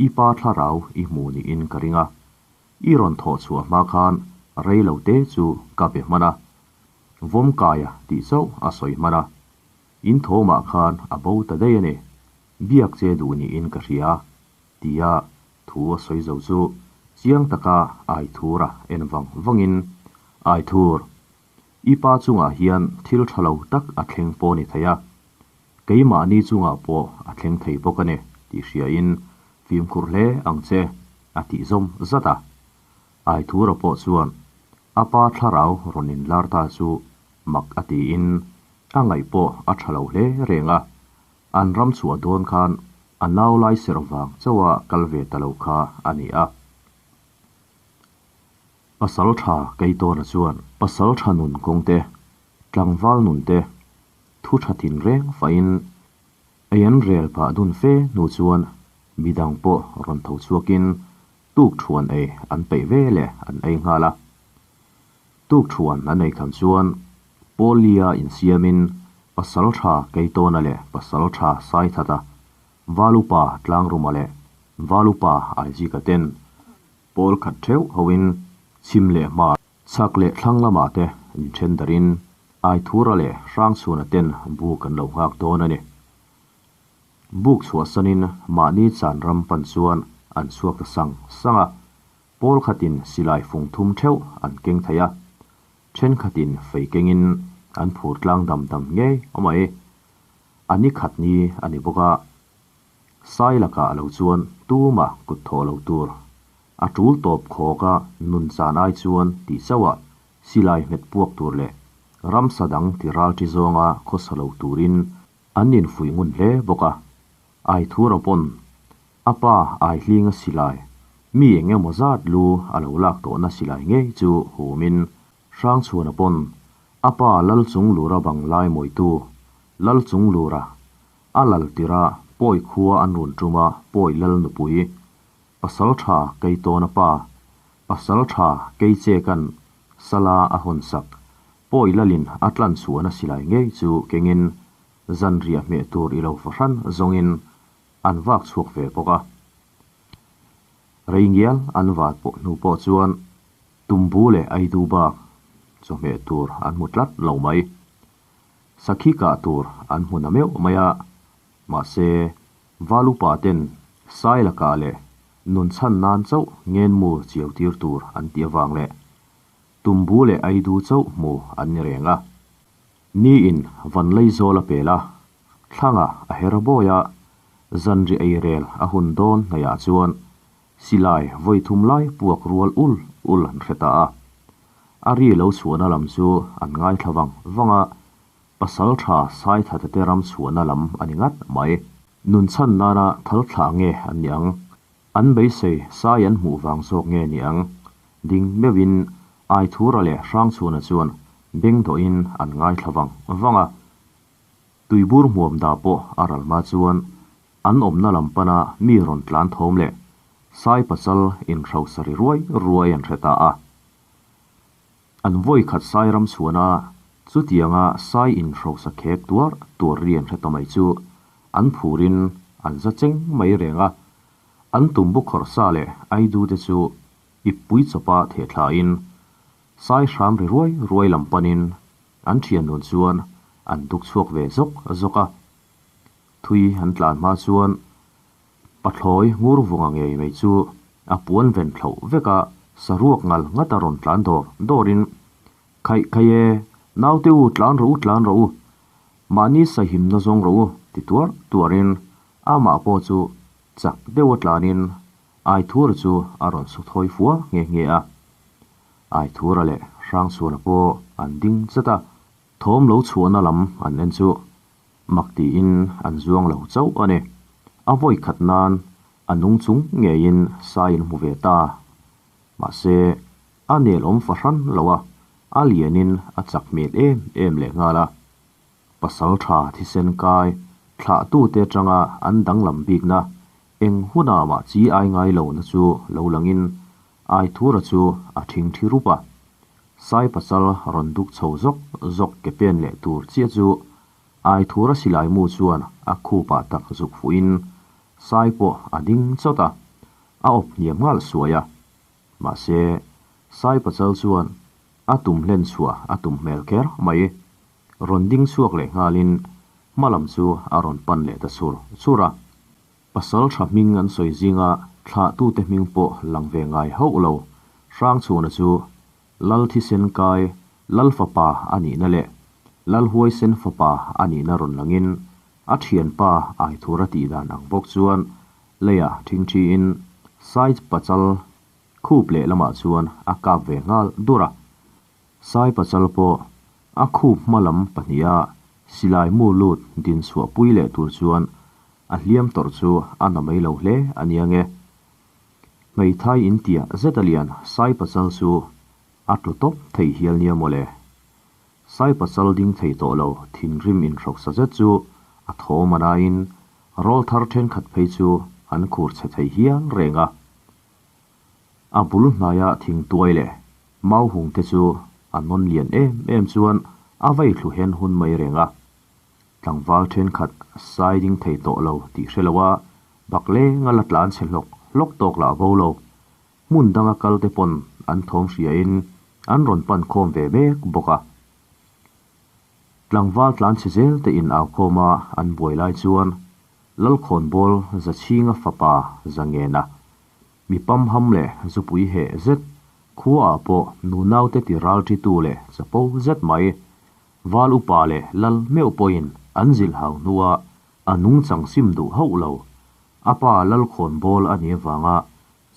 i pa thlarau i hmu niin ka ring a, i rawn thawh chhuah hma khan rei lo te chu ka be hman a, Vawmkaia tih chauh a sawi hman a, in thawmah khan a bo ta daih a ni, biak che duh niin ka hria, tia thu a sawi zo chu chiang taka Aithura en vang vangin, Aithur, i pa chungah hian thil tha lo tak a thleng pawh a ni thei a, keimahni chungah pawh a thleng thei bawk a ni tih hriain fimkhur hle ang che, a tih zawm zat a. Aithura pawh chuan a pa thlarau rawn inlar ta chu mak a tiin a ngaih pawh a tha lo hle reng a, an ram chhuah dawn khan a nau lai serh vang chauha kal ve ta lo kha a ni a. Pasal tha Keitawna chuan pasal tha nun kawng te, tlangval nun te, thu tha tin reng fahin ei an rel pah dun fe hnu chuan midang pawh rawn tho chhuakin Tuk thuan ei an peih ve leh an ei nghal a. Tuk thuan an ei khan chuan Pawlia insiamin Pasal tha Keitawna leh Pasal tha Saithata, Valupa Tlangruma leh Valupa Aizika ten pawl khat theuh hoin chhim leh hmar, chhak leh thlang lamah te inthen darin Aithura leh Hrangchhuna ten buk an lo nghak dawn a ni. Buk chhuahsanin mahni chan ram pan chuan an chhuak ta sang sang a, pawl khatin silai fung thum theuh an keng thei a, thenkhatin fei kengin an phur tlang dam dam ngei mai. A ni khat ni a ni bawk a, sai lakah lo chuan tumah kut thawh lo tur a tul tawp khawk a nun chan ai chuan tih chauhah silai hmet puak tur leh ramsa dang ti ral ṭi zawnga khawsa lo turin An infuih ngun hle bawk a, Aithura pawn a pa Aihlinga silai, mi eng emaw zat lu a lo lak tawhna silai ngei chu humin Hrangchhuana pawn a pa Lalchunglura bang lai mawitu Lalchunglura a lal tirha Pawi khua an run tuma Pawi Lal nupui Pasaltha Keitawna pa Pasaltha Keicheka'n Sala a hawn sak Pawi lalin a tlan chhuahna silai ngei chu kengin zanriah hmeh tur i lo fahran zawngin an vak chhuak ve bawk a. Rei ngial an vat pawh hnu pawh chuan tumbu leh aidu bak chawhmeh tur an hmu tlat lo mai. Sakhi kah tur an hmu na meuh mai a, mahse Valupa ten sai lakah leh nun chhan nan chauh ngenmu chiau tir tur an tih avang leh Tumbu leh Aidu chauh hmu an ni reng a. Niin Vanlei zawl a pel a, thlangah a her bawi a, zanri ei rel a hun dawn hnaihah chuan silai vawi thum lai puak rual ul ul an hre ta a. A ri lo chhuahna lam chu an ngaithla vang vang a, pasal tha Saithata te ram chhuahna lam a ni ngat mai. Nun chhan nana thal thlah nge an ni ang? An beisei sai an hmuh vang zawk nge ni ang? Ding meuhin Aithura leh Hrangchhuna chuan beng dawhin an ngaithla vang vang a. Tuibur hmuam da pawh a ral hma chuan an awmna lam pana mi rawn tlan thawm leh sai pasal inhrosa ri ruai ruai an hre ta a. An vawi khat sai ram chhuana chutianga sai inhrosa khek tuar tuar ri an hre ta mai chu an phurin an za cheng mai reng a. An tumbu khawrh sa leh Aidu te chu ippui chawpa theh thlain sai hram ri ruai ruai lam panin an thian nun chuan an duk chhuak ve zawk zawk a. Thui an tlan hma chuan pathlawi ngur vunga ngei mai chu a puan ven thloh vek a, saruak ngal ngat a rawn tlan dawr dawrin, Khaih khaih e, naute u tlan rawh u tlan rawh u, mahni sahimna zawng rawh u ti tuar tuarin amah pawh chu chak deuh a tlanin Aithura chu a rawn su thawi fua nghe nghe a. Aithura leh Hrangchhuana pawh an ding chat a, thawm lo chhuahna lam an en chu mak tiin an zuang lo chauh a ni. A vawi khat nan a nung chung ngeiin sai an hmu ve ta. Mahse, a nel awm fahran lo a, a lianin a chak hmel em em leh nghal a. Pasalṭha thisen kai thlahtute aṭanga an danglam bikna eng hunah mah chi ai ngai lohna chu lo langin Aithura chu a ṭhingṭhi rup a. Sai pasal rawn duk chho zawk zawk ke pen leh tur chiah chu Aithura silai mu chuan a khupah tak zuk fuhin Sai pawh a ding chawt a, a awp hniam nghal suai a. Mahse, Sai pasal chuan a tum hlen chhuah a tum hmel kher mai. Rawn ding chhuak leh nghalin hma lam chu a rawn pan leh ta chur chur a. Pasal tha hming an sawi zinga thlahtute hming pawh lang ve ngai hauh lo. Hrangchhuna chu Lal thisen kai Lal fapa a nihna leh Lal huaisen fapa a nihna rawn langin a thianpa Aithura tih dan ang bawk chuan leiah thingthiin Sai pachal khup leh lamah chuan a kap ve nghal dur a. Sai pachal pawh a khup hma lam pahniha silai mu lut din chhuah pui leh tur chuan a hliam tawrh chu a na mai lo hle a nia nge. Hmeithai in tiah zet a lian Sai pachal chu a tlu tawp thei hial nia mawle. Sai pachal ding thei tawh lo thinrim inhrawksa zet chu a thawm a nain rawlthar thenkhat phei chu an khur chhe thei hial reng a. A bul hnaia thingtuai leh mau hung te chu a nawn lian em em chuan a vei thlu hen hun mai reng a. Tlangval thenkhat sai ding thei tawh lo tih hre lo a, bak leng a la tlan chhe hlawk hlawk tawk lah bo lo. Hmun danga kal te pawn an thawm hriain an rawn pan khawm ve mek bawk a. Tlangval tlan chhe zel te in au khawm a an buai lai chuan Lalkhawnbawl Zachhinga fapa Zangena Mi pamham leh zupui heh zet, khuaah pawh nunaute ti ralṭitu leh chapo zet mai, val upa leh lal meuh pawhin an zilh hau hnua a nungchang sim duh hauh lo, a pa Lalkhawnbawl a nih avanga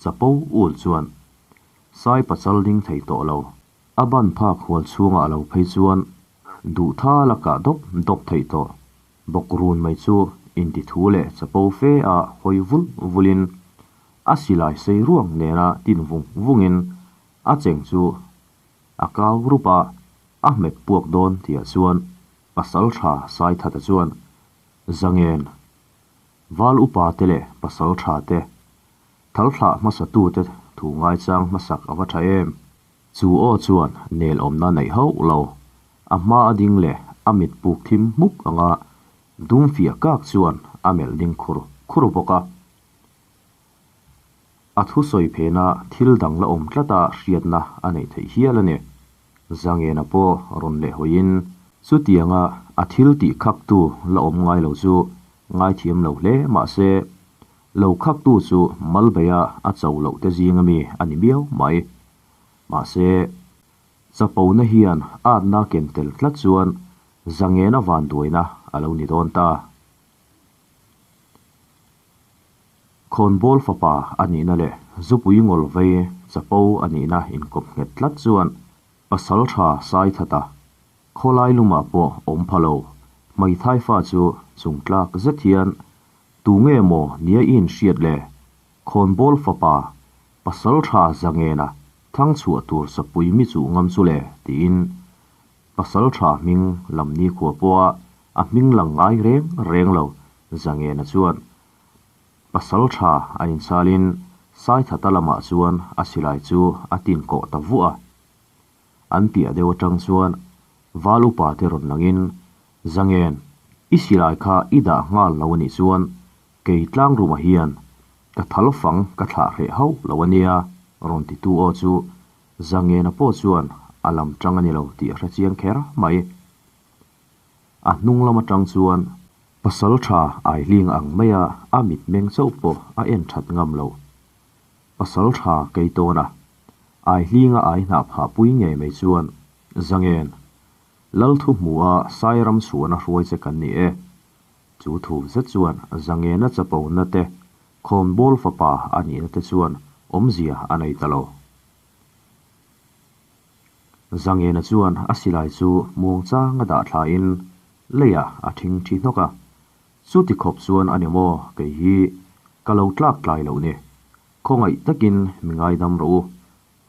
chapo ul chuan Sai pachal ding thei tawh lo. A ban phak hual chhungah a lo phei chuan duhtha la kah dawp dawp theih tawh. Bawk run mai chu inti thu leh chapo fe a hawi vul vulin a silai sei ruang nena tin vung vungin a cheng chu a kau rup a, a hmet puak dawn tihah chuan pasal tha Saithata chuan Zangen, Val upa te leh pasal tha te, thalthlah hmasa tute thu ngaichang hmasak a va tha em? Chu aw chuan nel awmna neih hauh lo, a hma a ding leh a mit puk thim hmuk anga dum fiah kak chuan a melh ding khur khur bawk a. A thusawi phena thil dang la awm tlata hriatna a neih theih hial a ni. Zangena pawh rawn leh hawiin chutianga a thil tih khaktu la awm ngai lo chu ngaithiam lo hle mah se, lo khaktu chu Malbeia a cho loh te zing ami a ni miau mai. Mahse, chapona hian atna ken tel tlat chuan Zangena vanduaina a lo ni dawn ta. Khawnbawl fapa a nihna leh zupui ngawl vei chapo a nihna inkawp nghet tlat chuan pasal tha Saithata khawlai lumah pawh awm pha lo. Hmeithai fa chu chungtlak zet hian tu nge maw nia i inhriat le? Khawnbawl fapa pasal tha Zangena thang chhuah tur sapui mi chuh ngam chu le tiin Pasal tha hming lam nikhua pawha a hming lang ngai reng reng lo Zangena chuan pasal tha a inchalin Saithata lamah chuan a silai chu a tin kawh ta vuah a. An piah deuh atang chuan Val upa te rawn langin, Zangen, i silai kha i dah nghal lo anih chuan kei tlangruma hian ka thal fang ka thlah hreh hauh lo ania rawn titu aw chu Zangena pawh chuan a lam tang a ni lo tih a hre chiang kher mai. A hnung lam atang chuan pasal tha aihling ang maia a mitmeng chauh pawh a en that ngam lo. Pasal tha kei tawn a, aihlinga ai hnah phah pui ngei mai chuan Zangen, Lal thu hmu a Sairam chhuahna hruai che kan ni e. Chu thu zet chuan Zangena chapona te Khawnbawl fapa a nihna te chuan awmzia a nei ta lo. Zangena chuan a silai chu muangchang a dah thlain leiah a thing thi hnawk a. Chuti khawp chuan a ni maw kei hi ka lo tlak tlai loh ni. Khawngaih takin mi ngaidam rawh u.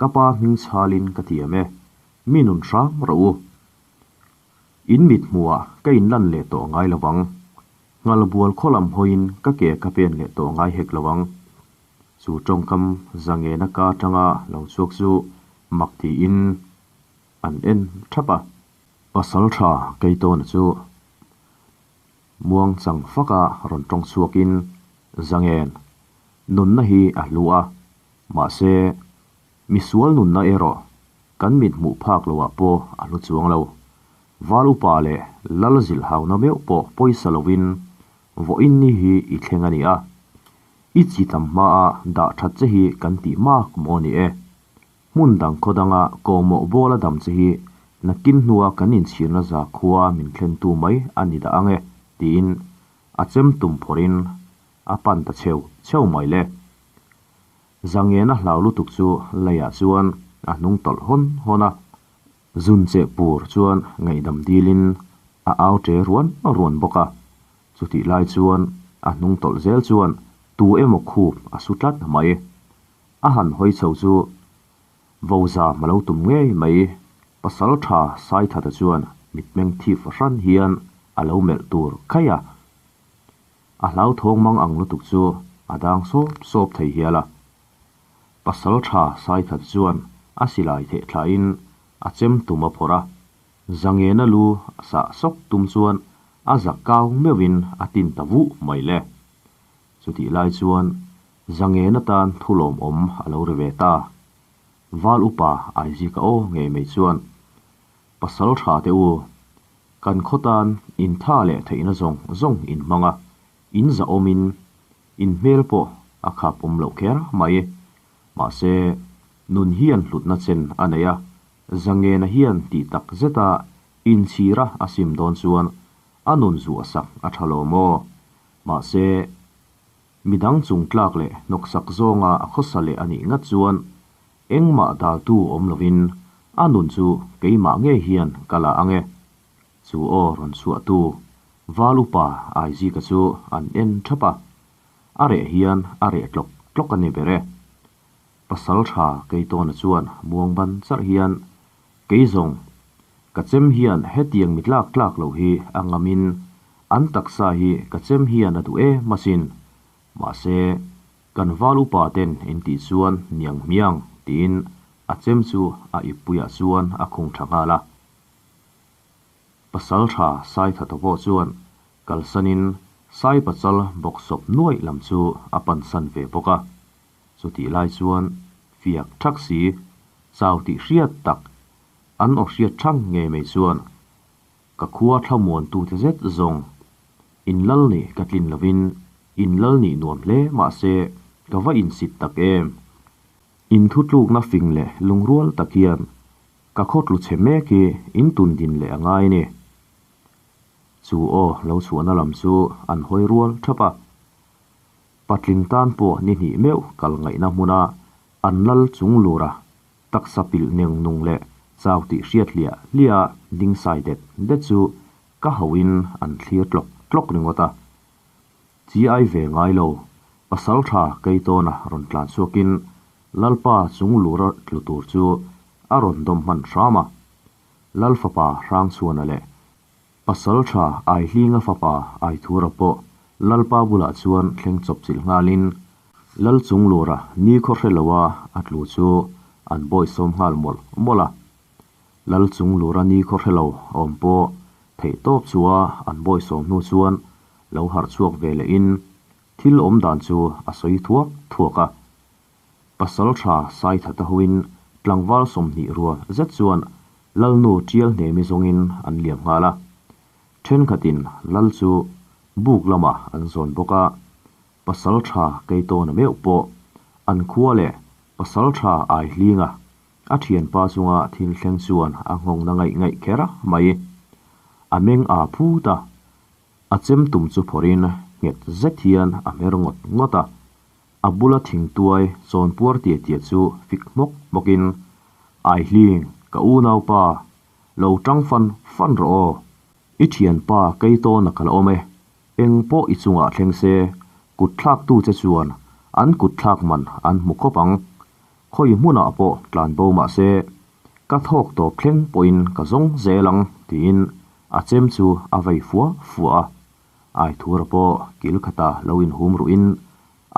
Ka pa hming chhalin ka tiam e. Mi nun hram rawh u. In mit hmuhah ka inlan leh tawh ngai lo vang. Nghalbual khaw lam hawiin ka ke ka pen leh tawh ngai hek lo ang. Chu tawngkam zangena ka atanga lo chhuak chu mak tiin an en thap a. Pasal tha Keitawna chu muang chang faka rawn tawng chhuakin Zangen nunna hi a hlu a, mahse misual nunna erawh kan mit hmuh phak loah pawh a hlu chuang lo. Val upa leh lal zilh hauna meuh pawh pawisa lovin vawiin ni hi i thleng a ni a, i chi tam hmaa dah that che hi kan tih mak maw ni e. Hmun dang khaw danga kawhmawh bawla dam che hi nakin hnua kan inchhirna za khua min thlentu mai a ni dah ang e, tiin a chem tum phawrhin a pan ta chheu chheu mai le. Zangena hlau lutuk chu leiah chuan a hnung tawlh hawn hawn a, zun cheh pur chuan ngaihdam dilin a au ṭe ruan ruan bawk a. Chutih lai chuan a hnung tawlh zel chuan tu emaw khup a su tlat mai. A han hawi chho chu Voza hma lo tum ngei mai. Pasal tha Saithata chuan mitmeng thip fahran hian a lo melh tur khaih a. A hlauthawng mang ang lutuk chu a dang sawp sawp thei hial a. Pasal tha Saithata chuan a silai theh thlain a chem tum a phawrh a. Zangena lu sah sawk tum chuan a za kau meuhin a tin ta vuh mai le. Chutih lai chuan Zangen atan thu lawmawm a lo ri ve ta. Val upa Aizika aw ngei mai chuan, Pasal tha teh u, kan khaw tan in tha leh theihna zawng zawng in hmang a, in zahawmin in hmel pawh a khap awm loh kher mai. Mahse, nun hian hlutna chen a nei a, Zangena hian tih tak zeta inchhira a sim dawn chuan a nun zuah sak a tha lo maw? Mahse, midang chung tlak leh hnawksak zawnga a khawsa leh a nih ngat chuan engmah daltu awm lovin a nun chu keimah ngei hian ka la ang e. Chu aw rawn chhuahtu Val upa Aizika chu an en thap a, a reh hian a reh tlawk tlawk a ni ber e. Pasal tha Keitawna chuan muang ban charh hian Kei zawng, ka chem hian hetiang mi tlak tlak loh hi a ngamin an taksa hi ka chem hian a duh em asin. Mahse, kan val upa ten in tih chuan niang hmiang tiin a chem chu a ippuiah chuan a khung tha nghal a. Pasal tha Saithata pawh chuan kalsanin Saipachal bawksawp nuaih lam chu a pansan ve bawk a. Chutih lai chuan fiak thak si, chau tih hriat tak, an aw hriat thang ngei mai chuan ka khua thlamuantute zet zawng in lal nih ka tlin lovin in lal nih nuam hle mahse ka va insit tak em. In thutlukna fing leh lungrual tak hian ka khaw tlu chhe mek hi in tun din leh a ngai ni. Chu aw lo chhuahna lam chu an hawi rual thap a. Patling tan pawh ni hnih meuh kal ngaihna hmuna an lal chung lura taksa pilh neng nung leh chau tih hriat hliah hliah ding sai det det chu ka hauhin an thlir tlawk tlawk ringawt a. Chi ai ve ngai lo, pasal tha Keitawna rawn tlan chhuakin Lalpa chung lura tlu tur chu a rawn dawm hman hram a. Lal fapa Hrangchhuana leh Pasalṭha Aihlinga fapa Aithura pawh Lalpa bulah chuan thleng chawp chilh nghalin Lal Chunglura ni khaw hre loa a tlu chu an bawisawm nghal mawlh mawlh a. Lal Chunglura ni khaw hre lo awm pawh theih tawp chua an bawisawm hnu chuan lo harh chhuak ve lehin thil awm dan chu a sawi thuak thuak a. Pasalṭha Saithata hoin tlangval 20 rual zet chuan Lalnu ṭial hnemi zawngin an liam nghal a. Ṭhenkhatin Lal chu buk lamah an zawn bawk a, Pasalṭha Keitawna meuh pawh an khua leh Pasalṭha Aihlinga a ṭhianpa chunga thil thleng chuan a nghawngna ngaih ngaih kher mai. A meng aa phut a, a chem tum chu phawrhin nghet zet hian a hmer ngawt ngawt a. A bula thingtuai chawnpuar tia tia chu fik hmawk hmawkin, Aihling, ka unaupa, lo tang fan fan rawh aw. I thianpa Keitawna ka la awm e, eng pawh i chungah thleng se, kut thlaktu che chuan an kut thlak man an hmu khawp ang. Khawi hmunah pawh tlan bo mah se, ka thawk tawp thleng pawhin ka zawng zel ang, tiin. a chem chu a vei fua fua a. Aithura pawh kil khata lo inhum ruhin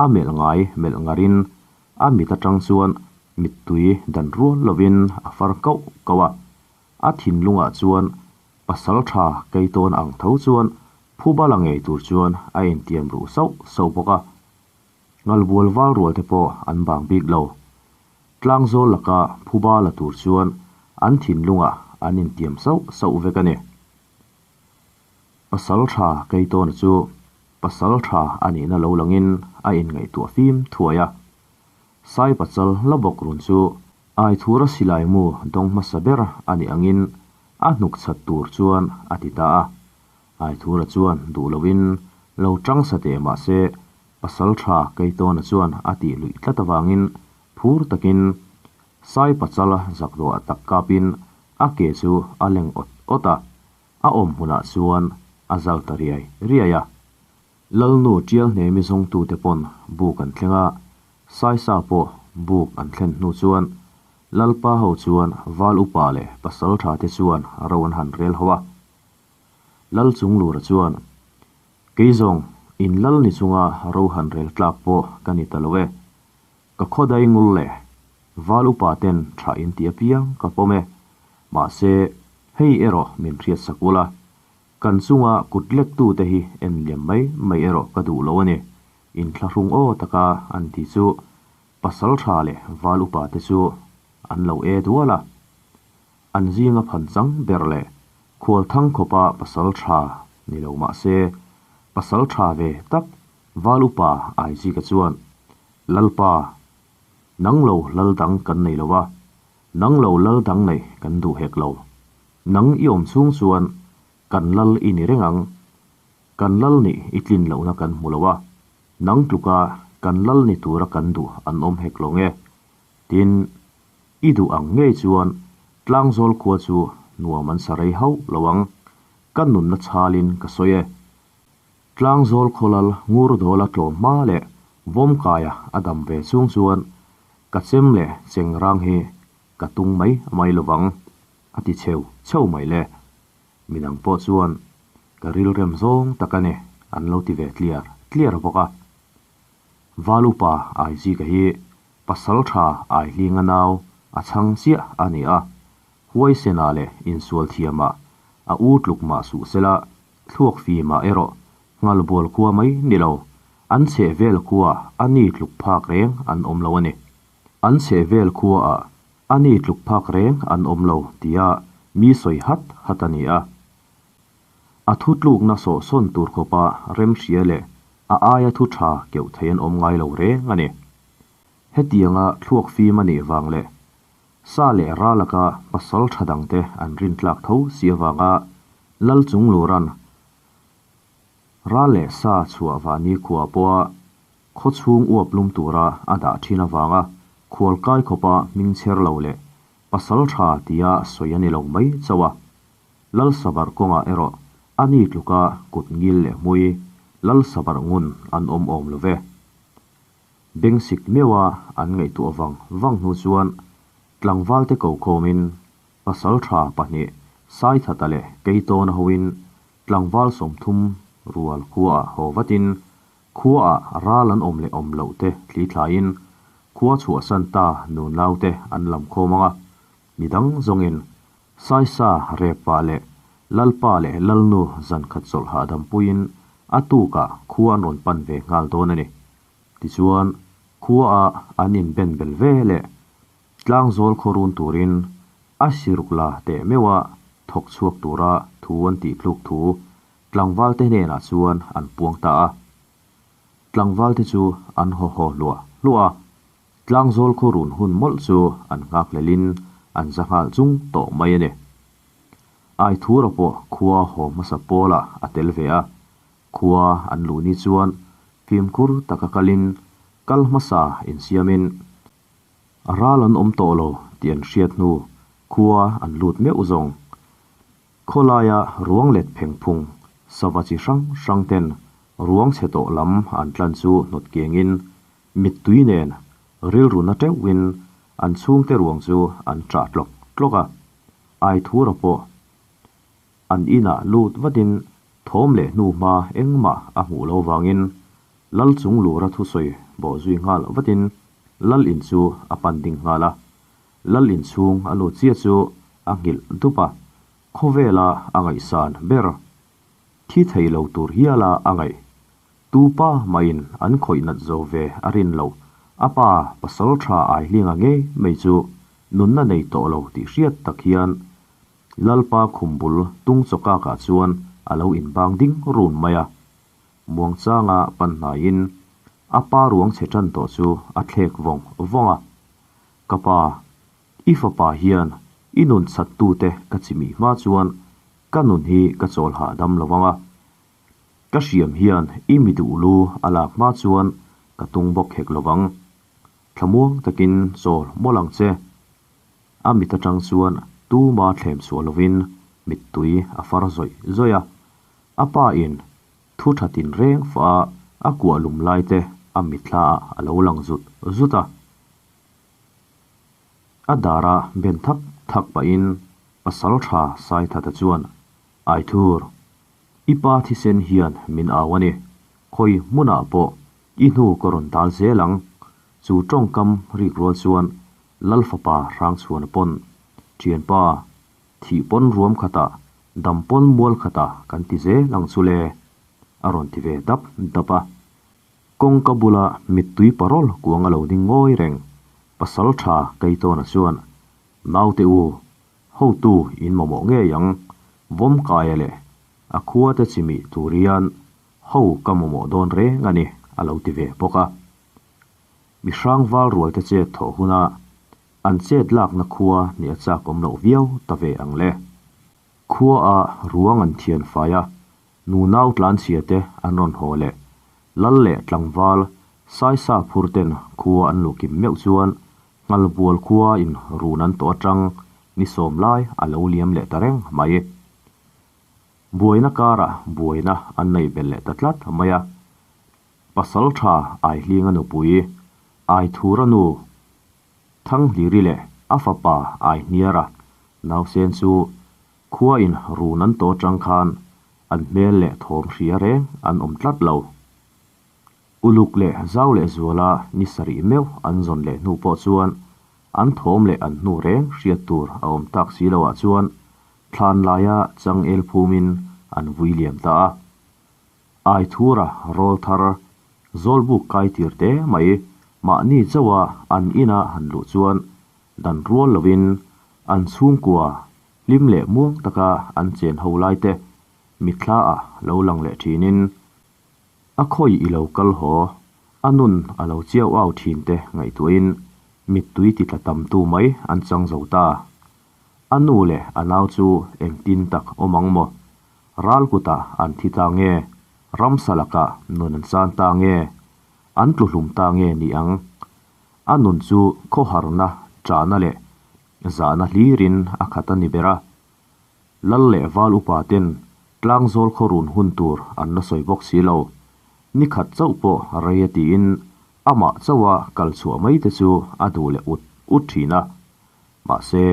a melh ngai melh ngarin a mit atang chuan mittui dan rual lovin a far kauh kauh a. A thinlungah chuan pasal tha Keitawn ang tho chuan phuba la ngei tur chuan a intiam ruh sauh sauh bawk a. Ngalbual val rual te pawh an bang bik lo. Tlangzawl laka phuba la tur chuan an thinlungah an intiam sauh sauh vek a ni. Pasal tha Keitawna chu pasal tha a nihna lo langin a inngaihtuah fim thuai a. Sai pachal la bawk run chu Aithura silai mu dawng hmasa ber a nih angin a hnuk chhat tur chuan a ti ta a. Aithura chuan duh loin lo tang sa teh mah se pasal tha Keitawna chuan a tih luih tlat avangin phur takin Sai pachal zak dawh tak kapin a ke chu a leng awt awt a, a awm hmunah chuan a zal ta riai riai a. Lalnu tial hnemi zawngtute pawn buk an thleng a, Saisa pawh buk an thlen hnu chuan Lalpa ho chuan Val upa leh pasal tha te chuan ro an han rel ho a. Lal Chunglura chuan, Kei zawng, in lal ni chunga ro han rel tlak pawh ka ni ta lo e. Ka khawdai ngul leh Val upa ten tha in ti apiang ka pawm e. Mahse, hei erawh min hriat sak ula, kan chunga kut lek tute hi en liam mai mai erawh ka duh lo a ni. Inthlahrung aw taka an ti chu pasal tha leh Val upa te chu an lo e dual a. An zinga phan chang ber leh khual thang khawpa pasal tha ni lo mah se, pasal tha ve tak Val upa Aizika chuan, Lalpa, nang lo lal dang kan nei lo a, nang lo lal dang neih kan duh hek lo. Nang i awm chhung chuan kan lal i ni reng ang. Kan lal nih i tlin lohna kan hmu lo a, nang tluka kan lal ni tura kan duh an awm hek lo nge? Tin, i duh ang ngei chuan Tlangzawl khua chu nuam an sa rei hauh lo ang, ka nunna chhalin ka sawi e. Tlangzawl khawlal Ngurdawla tlawm hma leh Vawmkaia a dam ve chung chuan ka chem leh chengrang hi ka tung mai mai lovang, a ti cheu cheu mai le. Midang pawh chuan ka rilrem zawng tak a ni an lo ti ve tliar tliar bawk a. Val upa Aizika hi pasal tha Aihlinga nau a chhang chiah a ni a, huaisena leh insual thiamah a u tluk mah suh sela thluak fimah erawh nghalbual khua mai ni lo, an chheh vel khuaah a ni tluk phak reng an awm lo a ni. An chheh vel khuaah a ni tluk phak reng an awm lo tia mi sawi hat hat a ni a. A thu tlukna sawhsawn tur khawpa remhria leh a aia thu tha keuh thei an awm ngai lo reng a ni. Hetianga thluak fim a nih vang leh sa leh ra laka pasal tha dangte an rintlak tho si avanga Lal Chunglura'n ra leh sa chhuah vahni khua pawha khaw chhung uap lum tura a dah thin avanga khualkai khawpa hming chher lo leh pasal tha tia sawi a ni lo mai chauh a. Lal Sabar kawngah erawh a ni tluka kut ngil leh hmui Lal Sabar ngun an awm awm lo ve. Bengsik meuha an ngaihtuah vang vang hnu chuan tlangvalte ko khawmin pasal tha pahnih Saithata leh Keitawna hoin tlangval 30 rual khuaah haw vatin khuaah ral an awm leh awm loh te thli thlaiin khua chhuahsan ta nunau te an lam khawm ang a, midang zawngin Saisa, Repa leh Lalpa leh Lalnu zan khat chawlh hahdam puiin a tukah khua an rawn pan ve nghal dawn a ni. Tichuan, khuaah an inben bel ve leh tlangzawl khaw run turin a siruk la teh meuha thawk chhuak tura thu an tih tluk thu tlangvalte hnenah chuan an puang ta a. Tlangvalte chu an haw haw hluah hluah a. Tlangzawl khaw run hun mawlh chu an nghak hlelin an za nghal chung tawh mai a ni. Aithura pawh khua haw hmasa pawlah a tel ve a, khua an luh ni chuan fimkhur taka kalin kal hmasa insiamin ral an awm tawh lo tih an hriat hnu khua an lut meuh zawng. Khawlaia ruang let pheng phung sava chi hrang hrang ten ruang chhe tawh lam an tlan chu hnawt kengin Mittui nen rilru na teuhin an chhungte ruang chu an ṭah tlawk tlawk a, Aithura pawh An inah lut vatin thawm leh hnuhma engmah a hmuh lo vangin Lal chung lura thusawi bawh zui nghal vatin Lal in chu a pan ding nghal a. Lal in chhung a lut chiah chu a nghilh dup a, khawvela a ngaihsan ber thi thei lo tur hiala a ngaih. Tu pa mahin an khawih nat zo ve a rin loh, a pa pasal tha Aihlinga ngei mai chu nunna nei tawh lo tih hriat tak hian Lalpa khum bul tung chawkakah chuan a lo inbang ding run mai a. Muangchanga pan hnaiin a pa ruang chhe tan tawh chu a thlek vawng vawng a. Ka pa, i fapa hian i nun chhattute ka chimih hma chuan ka nun hi ka chawl hahdam lo vang a. Ka hriam hian i mi duh lu a lak hma chuan ka tung bawk hek lo vang. Thlamuang takin chawl mawlh ang che. A mit atang chuan tuma thlem chhuah lovin mittui a far zawih zawih a. A pa in thu tha tin reng fah a a kuah lum lai te a mitthla ah a lo lang zut zut a. A dara ben thak thak pahin pasal tha Saithata chuan, Aithur, i pa thisen hian min au a ni, khawi hmunah pawh i hnu ka rawn dal zel ang. Chu tawngkam rik rual chuan Lal fapa Hrangchhuana pawn, Thianpa, thih pawn ruam khatah, dam pawn mual khatah kan ti zel ang chu le, a rawn ti ve dap dap a. Kawngka bula mittui parawl kuang a lo ding ngawi reng. Pasal tha Keitawna chuan, Naute u, hotu in mamawh ngei ang, Vawmkaia leh a khuate chimih tur hian ho ka mamawh dawn reng a ni, a lo ti ve bawk a. Mi hrang val rualte chet thawh huna an chet lakna khua nih a chak awm loh viau ta ve ang le. Khua a ruang an thian fai a, nunau tlanchhia te an rawn haw leh lal leh tlangval saisa phur ten khua an luh kim meuh chuan Nghalbual khua in run an tawh atang ni sawm lai a lo liam leh ta reng mai. Buaina karah buaina an nei belh leh ta tlat mai a. Pasal tha Aihlinga nupui, Aithura nu Thanghliri leh a fapa Aihniara nausen chu khua in run an tawh atang khan an hmel leh thawm hria reng an awm tlat lo. Uluk leh zau leh zuala ni sarih meuh an zawn leh hnu pawh chuan an thawm leh an hnu reng hriat tur a awm tak si loah chuan thlan laia changel phumin an vui liam ta a. Aithura rawl thar Zawlbuk kai tir te mai mahni chauha an ina han luh chuan dan rual lovin an chhungkua hlim leh muang taka an chen ho lai te mitthla ah lo lang leh thinin a khawi i lo kal haw a nun a lo chiau au thin te ngaihtuahin mittui ti tla tam tu mai an chang zo ta. A nu leh a nau chu engtin tak awm ang maw? Ral kutah an thi ta nge? Ramsa lakah nun an chan ta nge? An tlu hlum ta nge ni ang? A nun chu khawharna, ṭahna leh zahna hlirin a khat a ni ber a. Lal leh val upa ten tlangzawl khawrun hun tur an la sawi bawk si lo. Ni khat chauh pawh rei a tiin amah chauha kal chhuah mai te chu a duh leh ut ut ṭhin a. Mahse,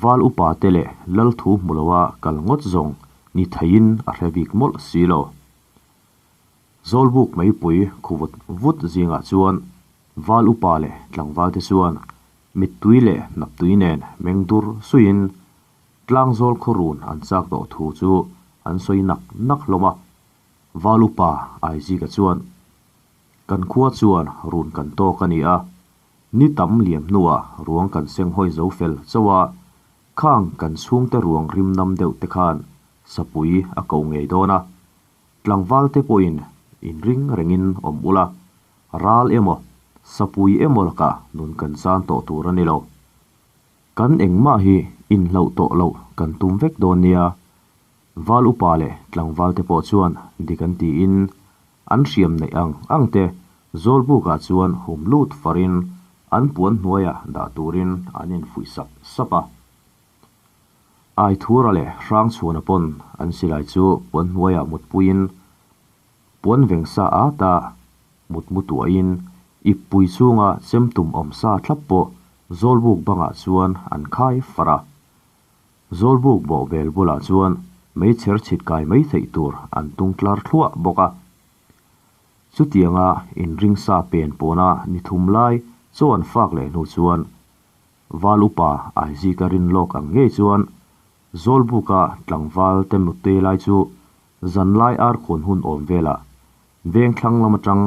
Val upa te leh lal thu hmu loa kal ngawt zawng ni theiin a hre bik mawlh si lo. Zawlbuk meipui khu vut vut zingah chuan Val upa leh tlangval te chuan mittui leh hnaptui nen meng dur suiin tlangzawl khawrun an chak tawh thu chu an sawi nak nak hlawm a. Val upa Aizika chuan, Kan khua chuan run kan tawk a ni a, Ni tam liam hnuah ruang kan seng hawi zo fel chauh a, khang kan chhungte ruang rim nam deuh te khan sapui a ko ngei dawn a. Tlangval te pawhin inring rengin awm ula, ral emaw, sapui emaw lakah nun kan zan tawh tur a ni lo. Kan engmah hi inhloh tawh loh kan tum vek dawn nia. Val upa leh tlangval te pawh chuan dik an tiin an hriam neih ang ang te Zawlbukah chuan hum lut farin an puan hnuaiah dah turin an infuih sap sap a. Aithura leh Hrangchhuana pawn an silai chu puan hnuaiah mutpuiin puan veng sa at a mutmu tuahin ippui chunga chemtum awm sa thlap pawh Zawlbuk bangah chuan an khai far a. Zawlbuk bawhbel bulah chuan Meichher chhit kai mai theih tur an tung tlar thluah bawk a. Chutianga inring sa pen pawna ni thum lai chaw an fak leh hnu chuan Val upa Aizika rin lawk ang ngei chuan Zawlbuka tlangval te mute lai chu zanlai ar khawn hun awm velah veng thlang lam atang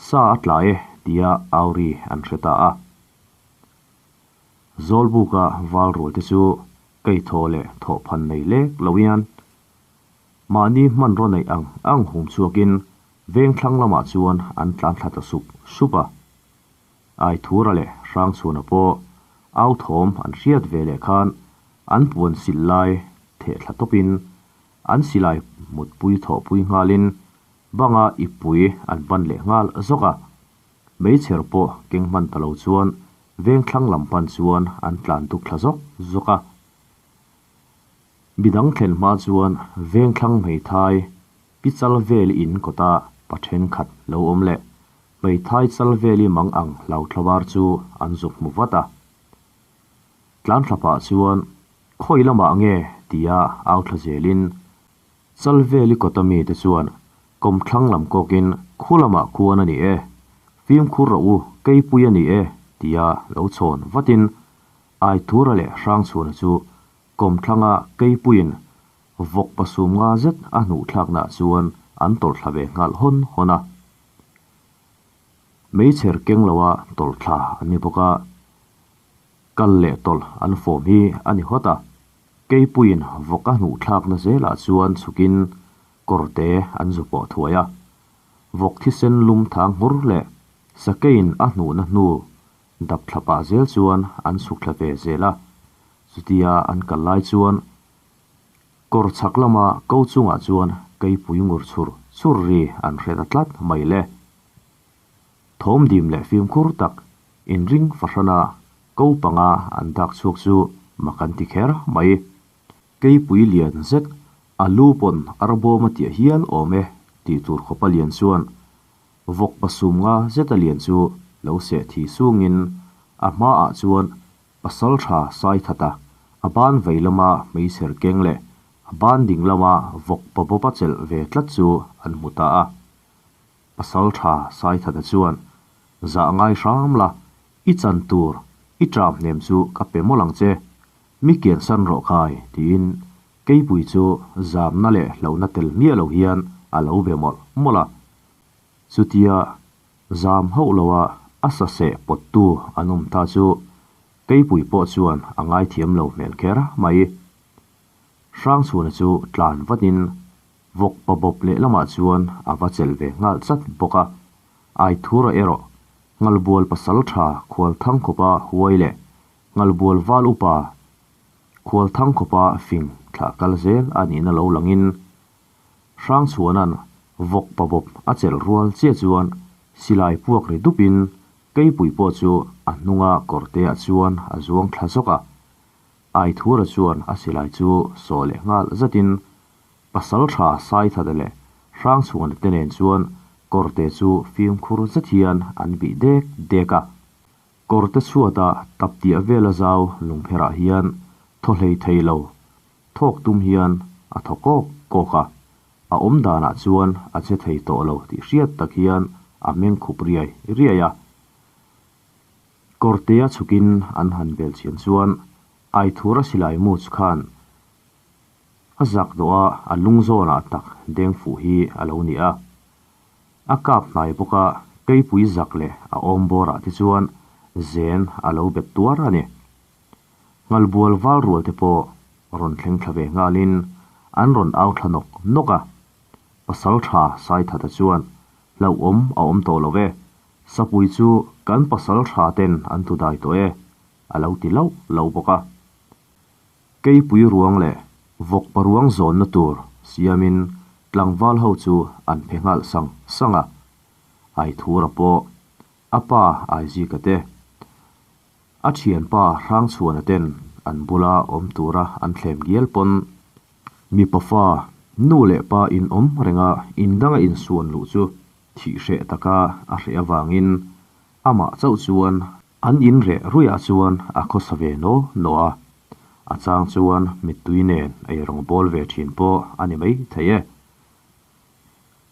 sa a tla e tia au ri an hre ta a. Zawlbuka val rual te chu kei thaw leh thawh phan nei lek lo hian mahni hmanraw neih ang ang hum chhuakin veng thlang lamah chuan an tlan thla ta sup sup a. Aithura leh Hrangchhuana pawh au thawm an hriat ve leh khan an puan sil lai theh thla tawpin an silai mutpui thawhpui nghalin banga ippui an ban leh nghal zawk a. Meichher pawh keng hman ta lo chuan veng thlang lam pan chuan an tlan duk thla zawk zawk a. Midang thlen hma chuan veng thlang hmeithai pi chal vel in kawta pa thenkhat lo awm leh hmeithai chal veli mang ang hlau thlabar chu an zuk hmu vat a. Tlan thla pah chuan khawi lamah nge tia au thla zelin chal veli kawta mite chuan kawmthlang lam kawkin khu lamah khuan a ni e, fimkhur rawh u keipui a ni e tia lo chhawn vatin Aithura leh Hrangchhuana chu kawmthlanga keipuiin vawk pasum nga zet a hnuh thlaknaah chuan an tawlh thla ve nghal hawn hawn a. Meichher keng loa tawlh thla an ni bawk a, kal leh tawlh an fawm hi a ni hawt a. Keipuiin vawk a hnuh thlakna zelah chuan chhukin kawrte an zu pawh thuai a. Vawk thisen lum thang nghur leh sakeiin a hnuhna hnu Dap thla pah zel chuan an chhuk thla ve zel a, chutia an kal lai chuan kawr chhak lama ko chungah chuan keipui ngur chhur chhur ri an hre ta tlat mai le. Thawm dim leh fimkhur tak inring fahrana ko panga an dak chhuak chu mak an ti kher mai. Keipui lian zet a lu pawn arbawm a tiah hial awm e tih tur khawpa lian chuan Vawk pasum nga zeta lian chu lo seh thi sungin a hmaah chuan pasal tha sai that a, a ban vei lama hmeichher keng leh a ban ding lama vawk pa bawpa chelh ve tlat chu an hmu ta a. Pasal tha sai thata chuan, Zah ngai hram la, i chan tur, i ṭam hnem chu ka pe mawlh ang che, mi kian san rawh khai, tiin keipui chu zamna leh hlauhna tel miah lo hian a lo be mawlh mawlh a. Chutia zam hauh loa a sa seh pawttu an awm ta chu Keipui pawh chuan a ngaithiam lo hmel kher mai. Hrangchhuana chu tlan vatin vawk pa bawp lehlamah chuan a va chelh ve nghal chat bawk a. Aithura erawh Nghalbual pasal tha Khualthangkhawpa huai leh Nghalbual val upa Khualthangkhawpa fing thlah kal zel a nihna lo langin Hrangchhuana'n vawk pa bawp a chelh rual chiah chuan silai puak ri dupin keipui pawh chu a hnunga kawrteah chuan a zuang thla zawk a. Aithura chuan a silai chu sawh leh nghal zatin pasal tha Saithata leh Hrangchhuana te nen chuan kawrte chu fimkhur zet hian an bih dek dek a. Kawrte chhuata tap tiah vela zau lungpherah hian thaw hlei thei lo Thawk tum hian a thaw kawk kawk a, a awm danah chuan a che thei tawh lo tih hriat tak hian a meng khup riai riai a. Kawrtea chhukin an han bel chian chuan Aithura silai much khan a zak dawh a, a lung zawnah tak deng fuh hi a lo ni a. A kap hnai bawk a, keipui zak leh a awm bawrah te chuan zen a lo bet tuar a ni. Nghalbual val rual te pawh rawn thleng thla ve nghalin an rawn au thla nawk nawk a. Pasal tha Saithata chuan hlauhawm a awm tawh lo e, Sapui chu kan pasal tha ten an tu dai tawh e, a lo ti lauh lauh bawk a. Keipui ruang leh vawk paruang zawnna tur siamin tlangval ho chu an phe nghal sang sang a. Aithura pawh a pa Aizika te A thianpa Hrangchhuana ten an bula awm tura an thlem gial pawn mipa fa, nu leh pa in awm renga indanga insuan luh chu thih hreh taka a hreh avangin amah chauh chuan an in reh ruiah chuan a khawsa ve naw naw a. A chang chuan mittui nen eirawng bawl ve thin pawh a ni mai thei e.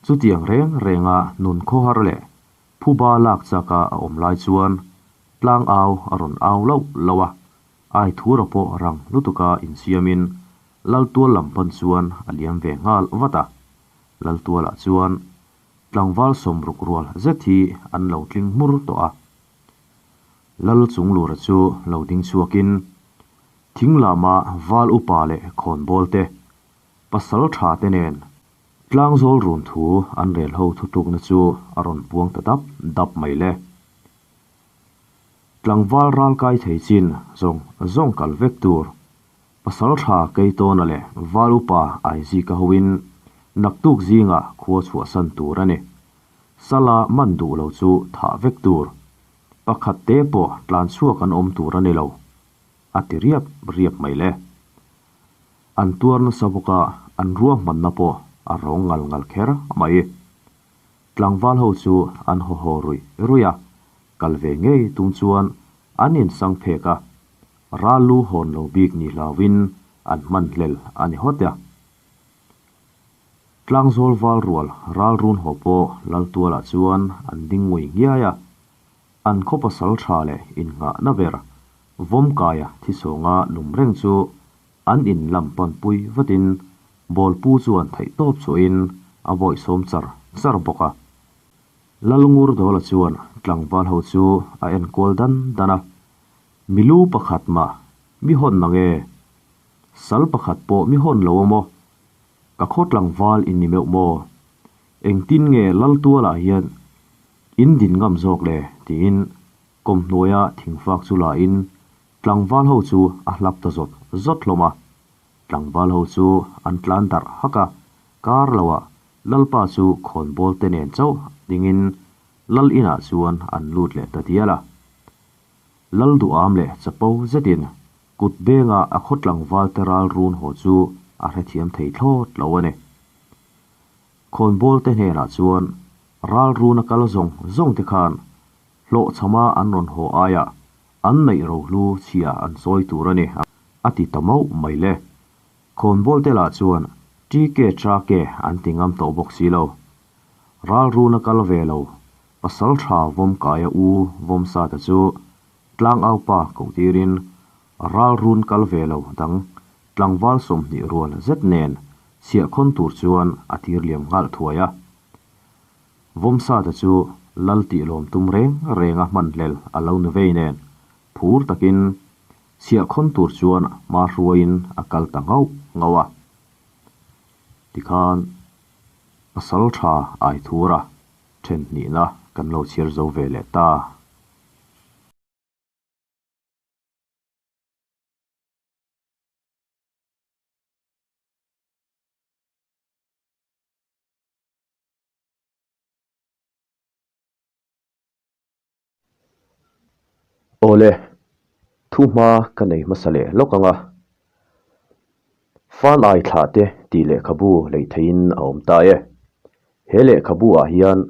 Chutiang reng renga nun khawhar leh phuba lak chaka a awm lai chuan tlang au a rawn au lauh lauh a, Aithura pawh rang lutuka insiamin Laltual lam pan chuan a liam ve nghal vat a. Laltualah chuan tlangval sawmruk rual zet hi an lo tling hmur tawh a. Lal Chunglura chu lo ding chhuakin thing lama val upa leh khawnbawl te, pasal tha te nen tlangzawl run thu an rel ho thutlukna chu a rawn puang ta dap dap mai le. Tlangval ral kai thei chin zawng zawng kal vek tur pasal tha Keitawna leh val upa Aizika hoin naktuk zingah khua chhuahsan tur a ni. Sala man duh lo chu thah vek tur. Pakhat te pawh tlan chhuak an awm tur a ni lo, a ti riap riap mai le. An tuar nasa bawk a, an ruahmanna pawh a rawng ngal ngal kher mai. Tlangval ho chu an haw haw ruih ruih a, kal ve ngei tum chuan an insang phek a, ral lu hawn lo bik ni hlauhin an hman hlel a ni hawt a. Tlangzawl val rual ral run haw pawh Laltualah chuan an ding ngui ngiai a, an khaw pasal tha leh innghahna ber Vawmkaia thisawnga lum reng chu an in lam panpui vatin Bawlpu chuan theihtawp chhuahin a bawihsawm char char bawk a. Lalngurdawla chuan tlangval ho chu a enkual dan dan a, Milu pakhat mah mi hawn nange? Sal pakhat pawh mi hawn lo a maw? Ka khaw tlangval in ni meuh maw? Engtin nge Laltualah hian in din ngam zawk le? tiin kawmhnuaia thingfak chu la in tlangval ho chu a hlap ta zawt zawt hlawm a. Tlangval ho chu an tlan darh hak a, kar loah Lalpa chu khawnbawl te nen chauh dingin Lal inah chuan an lut leh ta dial a. Lal duham leh chapo zetin kut benga a khaw tlangval te ral run haw chu a hrethiam thei thlawt lo a ni. Khawnbawl te hnenah chuan ral run a kal zawng zawng te khan hlawhchhama an rawn haw aiah an neih rohlu chhia an sawi tur a ni a ti ta mauh mai le. Khawnbawl te lah chuan TK Trake an ti ngam tawh bawk si lo. Ral run a kal ve lo Pasal tha Vawmkaia u Vawmsata chu Tlangaupa koh tirin ral run kal ve lo dang tlangval 20 rual zet nen chhiahkhawn tur chuan a tir liam nghal thuai a. Vawmsata chu lal tih lawm tum reng reng a hman hlel a lo ni vei nen phur takin chhiahkhawn tur chuan hma hruaiin a kal ta nghauh nghauh a. Tikhan pasal tha Aithura then hnihna kan lo chhiar zo ve leh ta. Awle, thu hma ka nei hmasa leh lawk ang a. Fan ai thlah te tih lehkhabu lei theihin a awm ta e. He lehkhabu ah hian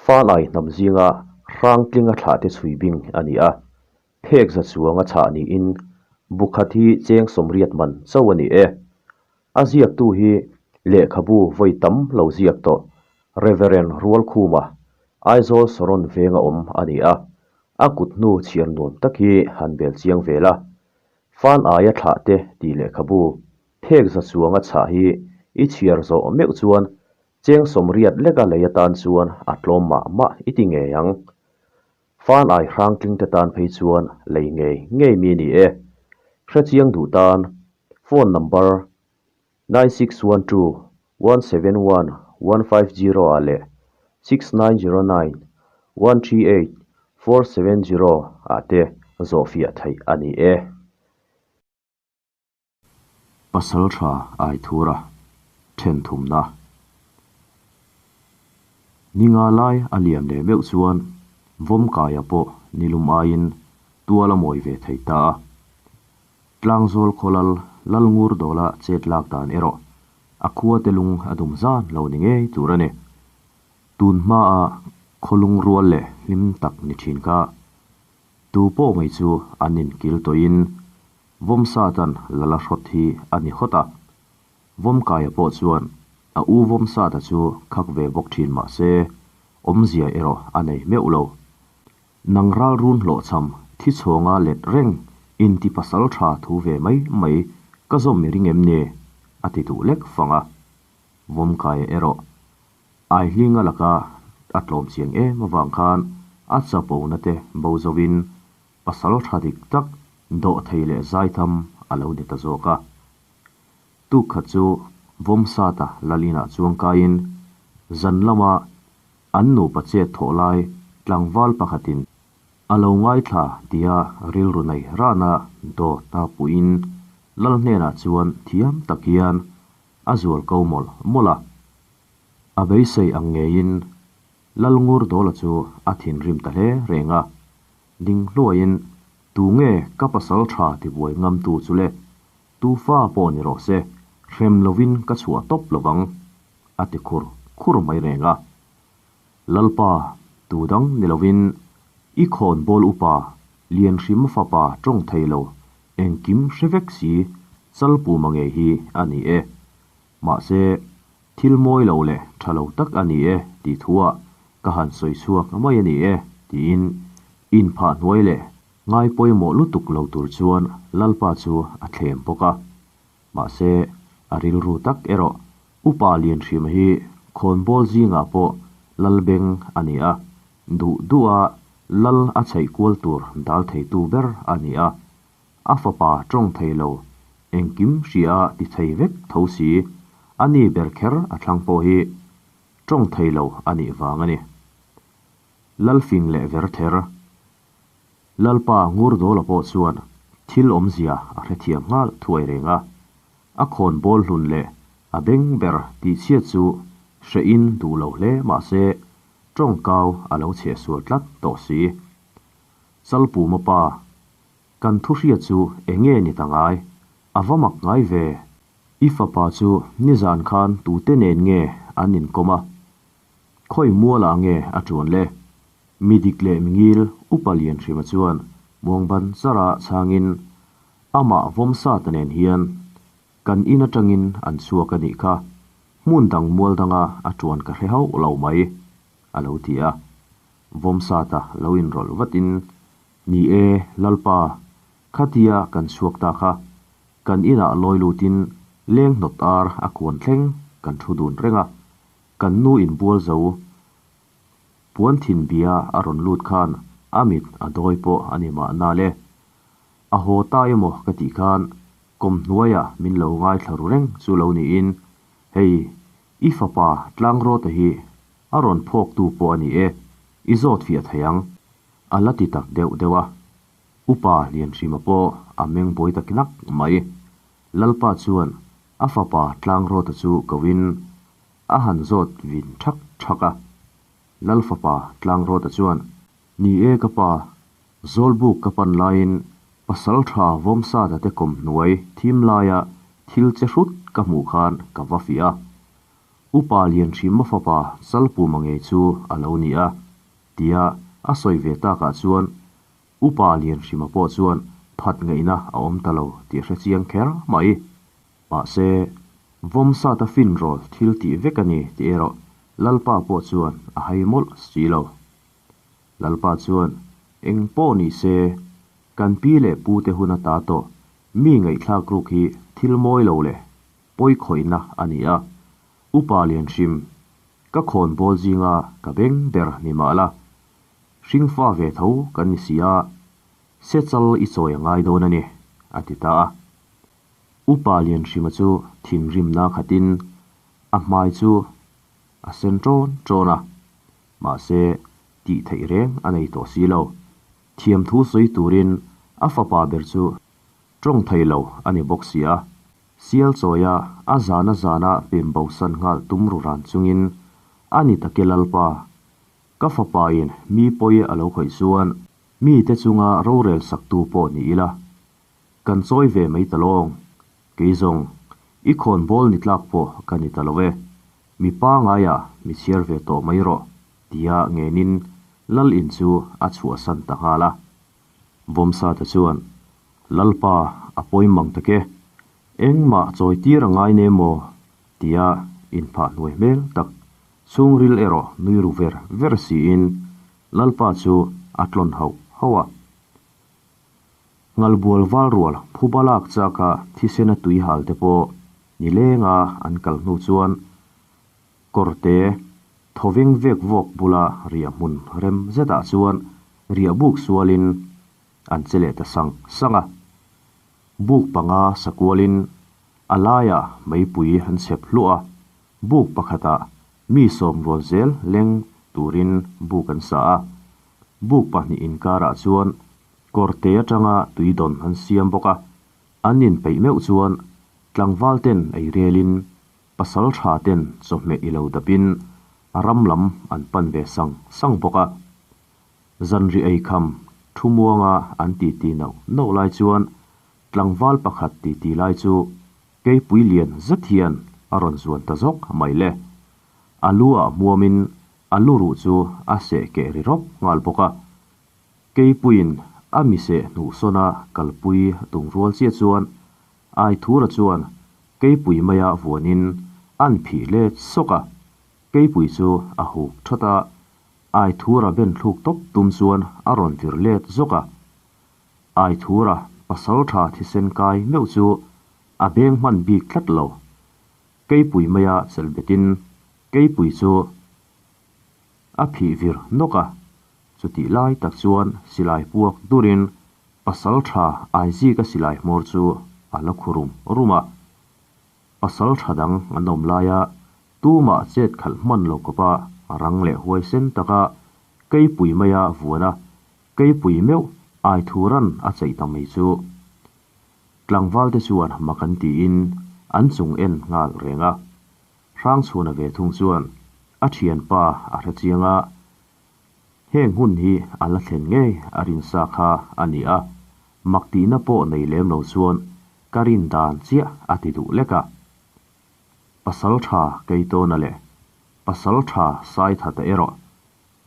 fan ai hnam zinga hrang tlinga thlah te chhui bing a ni a. Phek za chuanga chhah niin bukhat hi cheng 80 man chauh a ni e. A ziaktu hi lehkhabu vawi tam lo ziak tawh Reverend Rualkhuma, Aizawl Saron venga awm a ni a. A kut hnu chhiar nuam tak hi han bel chiang ve la. Fan aia thlah te tih lehkhabu phek za chuanga chhah hi i chhiar zawh meuh chuan cheng 80 leka lei atan chuan a tlawm mah mah i ti ngei ang. Fan ai hrang tling te tan phei chuan lei ngei ngei mi ni e. Hrechiang duh tan phone number 9612 171 150 ah leh 6909 138 470 ah te zawhfiah theih a ni e. Pasal tha Aithura then thumna Ni nga lai a liam leh meuh chuan Vawmkaia pawh nilum aiin tual a mawi ve thei ta a. Tlangzawl khawlal Lalngur dawla chet lak dan erawh a khua te lung a dum zan lo ni ngei tur a ni. Tun hmaa khawlung rual leh hlim tak ni thin kha tu pawh mai chu an inkil tawhin. Vawmsata'n lal a hrawt hi a ni hawt a. Vawmkaia pawh chuan a u Vawmsata chu khak ve bawk thin mah se, awmzia erawh a nei meuh lo. Nang ralrun hlawhchham thi chhawnga let reng inti pasal tha thu ve mai mai ka zawm i ring em ni? a ti duh lek fang a. Vawmkaia erawh Aihlinga laka a tlawm chiang em avang khan a chapona te bo zovin pasal tha dik tak dawhthei leh zaitham a lo ni ta zawk a. Tuk khat chu Vawmsata lal inah chuang kaiin zan lama an nupa chet thawh lai tlangval pakhatin a lo ngaithla tia rilru nei rana dawt a puhin lal hnenah chuan thiam tak hian a zual ko mawlh mawlh a. A beisei ang ngeiin Lalngurdawla chu a thinrim ta hle reng a, ding hluaiin Tu nge ka pasal tha tibuai ngamtu chu le? Tu fa pawh ni rawh se, hrem lovin ka chhuah tawp lovang, a ti khur khur mai reng a. Lalpa, tu dang ni lovin i khawnbawl upa Lianhrima fapa tawng thei lo, engkim hre vek si, Chalpuma ngei hi a ni e. Mahse, thil mawi lo leh tha lo tak a ni e tih thuah ka han sawi chhuak mai a ni e tiin inphah hnuai leh ngai pawimawh lutuk lo tur chuan Lalpa chu a thlem bawk a. Mahse, a rilru tak erawh Upa Lianhrima hi khawnbawl zingah pawh Lalbeng a ni a, duh duha Lal a chheih kual tur dal theitu ber a ni a. A fapa tawng thei lo, engkim hria ti thei vek tho si, a ni ber kher a thlang pawh hi tawng thei lo a nih vang a ni. Lalfing leh Verther, Lalpa Ngurdawla pawh chuan thil awmzia a hrethiam nghal thuai reng a, a khawn bawl hlun leh a beng ber tihchhiat chu hrehin duh lo hle mah se tawngkau a lo chhehsual tlat tawh si. Chalpuma pa Kan thu hriat chu eng nge ni ta ngai? A va mak ngai ve. I fapa chu nizan khan tute nen nge an inkawm a? Khawi mualah nge a ṭuan le? Mi dik leh mi ngil Upa Lianhrima chuan muangban chara chhangin amah Vawmsata nen hian kan in aṭangin an chhuak a nih kha, hmun dang mual danga a ṭuan ka hre hauh lo mai, a lo ti a. Vawmsata lo inrawlh vatin Ni e, Lalpa, khatia kan chhuak ta kha, kan inah lawi lutin leng hnawt ar a kuan thleng kan thu dun reng a, kan nu inbual zo puan thin bia a rawn lut khan a mit a dawi pawh a ni mahna le. A haw ta emaw ka tih khan kawm hnuaiah min lo ngaithla ru reng chu lo niin, hei i fapa Tlangrawta hi a rawn phawktu pawh a ni e, i zawt fiah thei ang. A la ti tak deuh deuh a, Upa Lianhrima pawh a meng buai ta kinak mai. Lalpa chuan a fapa Tlangrawta chu koin a han zawt vin thak thak a. Lal fapa Tlangrawta chuan, Ni e ka pa, Zawlbuk ka pan laiin Pasaltha Vawmsata te kawm hnuai thim laia thil che hrut ka hmuh khan ka va fiah a. Upa Lianhrima fapa Chalpuma ngei chu a lo ni a. Tia a sawi ve takah chuan Upa Lianhrima pawh chuan phat ngaihna a awm ta lo tih a hre chiang kher mai. Mahse, Vawmsata finrawl thil tih vek a ni tih erawh Lalpa pawh chuan a hai mawlh si lo. Lalpa chuan, Eng pawh ni se, kan pi leh pute hun ata tawh mi ngaihthlak ruk hi thil mawi lo leh pawi khawihna a ni a, Upa Lianhrim, Ka khawnbawl zinga ka beng ber ni mah la, hringfa ve tho kan ni si a, sechal i chawi a ngai dawn a ni, a ti ta a. Upa Lianhrima chu thinrimna khatin a hmai chu a sen ṭawn ṭawn a, mahse tih theih reng a nei tawh si lo. Thiamthu sawi turin a fapa ber chu Tawng thei lo a ni bawk si a, sial chawia a zana zana pem bosan nghal tum ru ran chungin a ni take Lalpa, ka fapain mi pawi a lo khawih chuan mite chunga rorel saktu pawh ni ila, kan chawi ve mai ta lawng, kei zawng i khawnbawl ni tlak pawh ka ni ta lo e, mi pangaia mi chhiar ve tawh mai rawh, tia ngenin Lal in chu a chhuahsan ta nghal a. Vawmsata chuan. Lalpa a pawi mang tak e, engmah chawi tir a ngai ne maw? tia inphah hnuai hmel tak chhungril erawh nui ru ver ver siin Lalpa chu a tlawn hauh hauh a. Ngalbual val rual phuba lak chaka thisena tui hal te pawh nilenga an kal hnu chuan Kawrte thawveng vek vawk bula riah hmun rem zetah chuan riah buk sualin an che leh ta sang sang a. Buk panga sakualin a laiah meipui an chhep hluah a, buk pakhatah mi sawmrual zel leng turin buk an sa a. Buk pahnih inkarah chuan kawrte atanga tui dawn an siam bawk a, an inpeih meuh chuan tlangval ten ei relin Pasal tha ten chawhmeh i lo dapin a ram lam an pan ve sang sang bawk a. Zanri eikham thu muanga an titi nauh nauh lai chuan tlangval pakhat titi lai chu keipui lian zet hian a rawn zuan ta zawk mai le. A lu ah hmuamin a lu ruh chu a seh keh ri rawp nghal bawk a. Keipuiin a mi seh hnuhsawna kalpui a tum rual chiah chuan Aithura chuan keipui maia vuanin an phih let sawk a, keipui chu a huk that a, Aithura ben thluk tawp tum chuan a rawn vir let zawk a. Aithura pasal tha thisen kai meuh chu a beng hman bik tlat lo. Keipui maia chelh betin keipui chu a phih vir nawk a, chutih lai tak chuan silai puak durin Pasal tha Aizika silai hmawr chu a la khu rum rum a. Pasal tha dang an awm laia tumah chet khalh hman lo kawpa rang leh huaisen taka keipui maia vuana keipui meuh Aithuran a cheih ta mai chu tlangvalte chuan mak an tiin an chung en nghal reng a. Hrangchhuana ve thung chuan a thianpa a hrechiang a. Heng hun hi a la thlen ngei a rinsa kha a ni a, mak tihna pawh nei lem lo chuan ka rin dan chiah a ti duh lek a. Pasal tha Keitawna leh Pasal tha Saithata erawh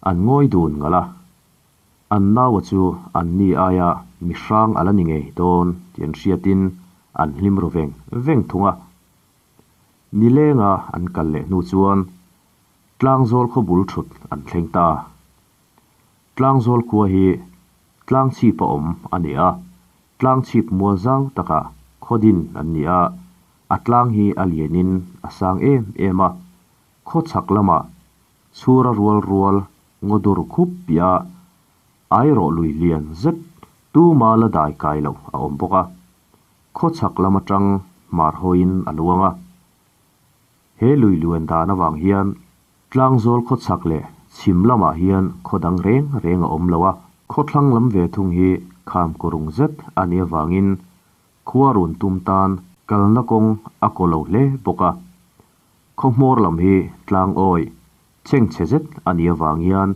an ngawi dun ngalh a, an naua chu an ni aia mi hrang a la ni ngei dawn tih an hriatin an hlim ru veng veng thung a. Nilenga an kal leh hnu chuan Tlangzawl khaw bul thut an thleng ta. Tlangzawl khua hi Tlangchhip a awm a ni a, Tlangchhip mual zau takah khaw din an ni a, a tlang hi a lianin a sang em em a, khaw chhak lamah chhura rual rual ngaw dur khup piah a airawh lui lian zet tuma la dai kai loh a awm bawk a, khaw chhak lam atang hmar hawiin a luang a. He lui luan dan avang hian Tlangzawl khawchhak leh chhim lamah hian khaw dang reng reng a awm lo a. Khawthlang lam ve thung hi kham kawrung zet a nih avangin khua run tum tan kalna kawng a kaw lo hle bawk a. Khaw hmawr lam hi tlangawi chhengchhe zet a nih avang hian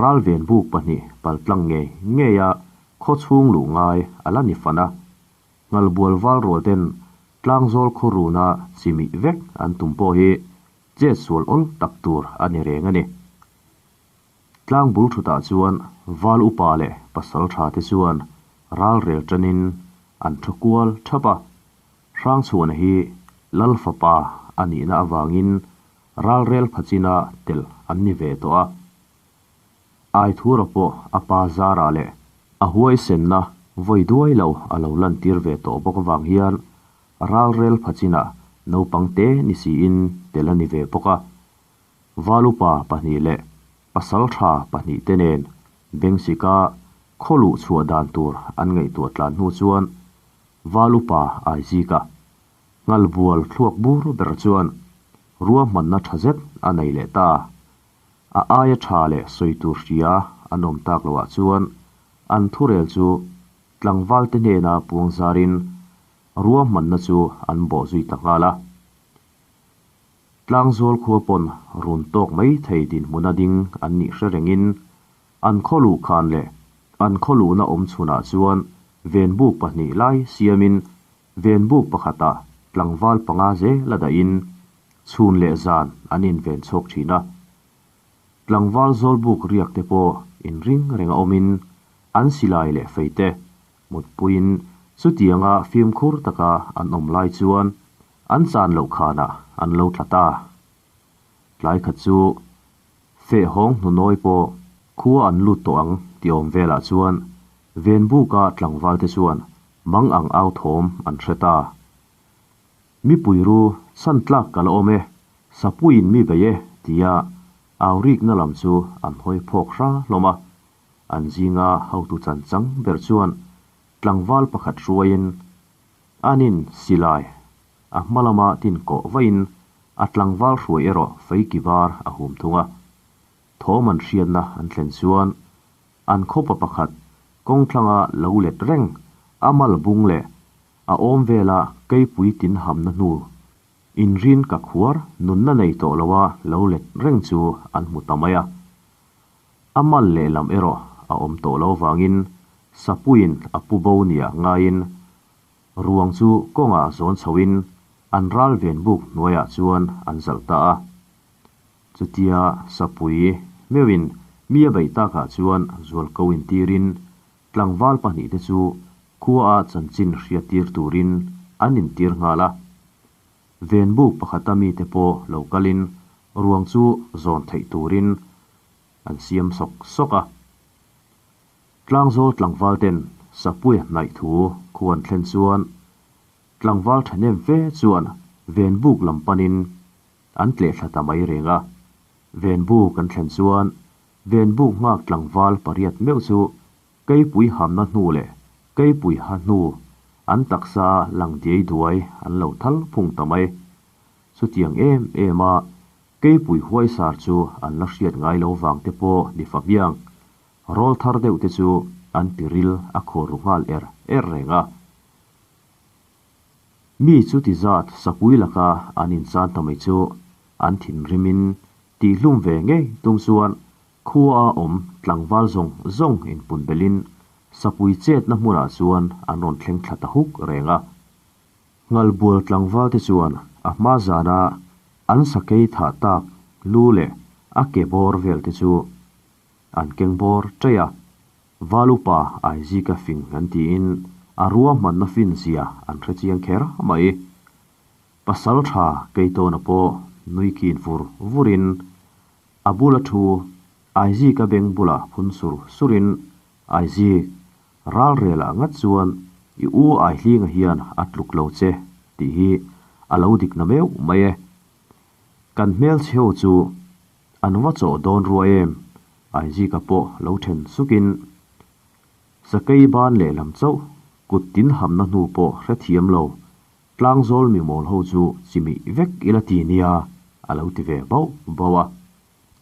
ralven buk pahnih paltlang ngei ngeia khaw chhung luh ngai a la ni fan a. Nghalbual val rual ten Tlangzawl khaw runa chimih vek an tum pawh hi chet sual awl tak tur a ni reng a ni. Tlang bul thutah chuan val upa leh pasal tha te chuan ral rel tanin an thu kual thap a, Hrangchhuana hi Lal fapa a nihna avangin ral rel phachina telh an ni ve tawh a. Aithura pawh a pa Zara leh a huaisenna vawi duai lo a lo lantir ve tawh bawk avang hian ralrel phachinah naupang te ni siin tel a ni ve bawk a. Valupa pahnih leh pasaltha pahnih te nen Bengsika khaw luh chhuah dan tur an ngaihtuah tlan hnu chuan Valupa Aizika nghalbual thluak bur ber chuan ruahmanna tha zet a nei leh ta. A aia tha leh sawi tur hria an awm tak loah chuan an thurel chu tlangvalte hnena puang zarin ruahmanna chu an bawh zui ta nghal a. Tlangzawl khua pawn run tawk mai thei dinhmuna ding an nih hre rengin an khaw luh khan leh an khaw luhna awm chhunah chuan venbuk pahnih lai siamin Venbuk pakhatah tlangval panga zel a dahin chhun leh zan an inven chhuak thin a. Tlangval zawlbuk riak te pawh inring reng a awmin an silai leh fei te Mutpuiin chutianga fimkhur taka an awm lai chuan an chan loh khanah an lo tla ta. Tlai khat chu feh hawng hnunawi pawh khua an lut tawh ang tih awm velah chuan Venbuka tlangvalte chuan mang ang au thawm an hre ta. Mipui ru chhan tlak ka la awm e, Sapuiin mi bei e tia au rikna lam chu an hawi phawk hra hlawm a. An zinga hotu chan chang ber chuan tlangval pakhat hruaiin anin silai a hma lama tin kawh vain a tlangval hruai erawh feiki var a hum thung a. Thawm an hriatna an thlen chuan an khawpa pakhat kawngthlanga lo let reng a mal bung leh a awm vela keipui tin hamna hnu inrin ka khuar nunna nei tawh loa lo let reng chu an hmu ta mai a. A mal lehlam erawh a awm tawh lo vangin Sapuiin a pu bo nia ngaiin ruang chu kawngah zawn chhoin an ral ven buk hnuaiah chuan an zalh ta a. Chutia Sapui meuhin mi a beih takah chuan zualko intirin tlangval pahnihte chu khua a chanchin hriattir turin an intir nghal a. Venbuk pakhata mite pawh lo kalin ruang chu zawn theih turin an siam sawk sawk a. Tlangzawl tlangval ten Sapuia hnaih thu khu an thlen chuan tlangval thahnem fe chuan Venbuk lam panin an tleh thla ta mai reng a. Venbuk an thlen chuan Venbuk nghak tlangval pariat meuh chu Keipui hamna hnu leh keipui ha hnu an taksa lang diai duai an lo thal phung ta mai. Chutiang em em a keipui huaisar chu an la hriat ngai lo vang te pawh ni fa biang rawl thar deuh te chu an tiril a khawr ru nghal er er reng a. Mi chuti zat sapui laka an inchan ta mai chu an thinrimin tihhlum ve ngei tum chuan Khua a awm tlangval zawng zawng inpun belhin sapui chetna hmunah chuan an rawn thleng thla ta huk reng a. Nghalbual tlangval te chuan a hma zana an sakei thah tak lu leh a ke bawr vel te chu an keng bawr ṭaih a, Val upa Aizika fing an tiin a ruahmanna fin zia an hre chiang kher mai. Pasal tha Keitawna pawh nui khin vur vurin A bula thu, Aizika beng bula phun sur surin, Aizik, ralrelah ngat chuan i u Aihlinga hian a tluk lo che tih hi a lo dik na meuh mai e. Kan hmelchhe ho chu an va chawh dawn rua em? Aizika pawh lo then sukin, Sakei ban lehlam chauh kut tin hamna hnu pawh hrethiam lo Tlangzawl mi mawl ho chu chimih vek ila ti nia a lo ti ve bauh bauh a.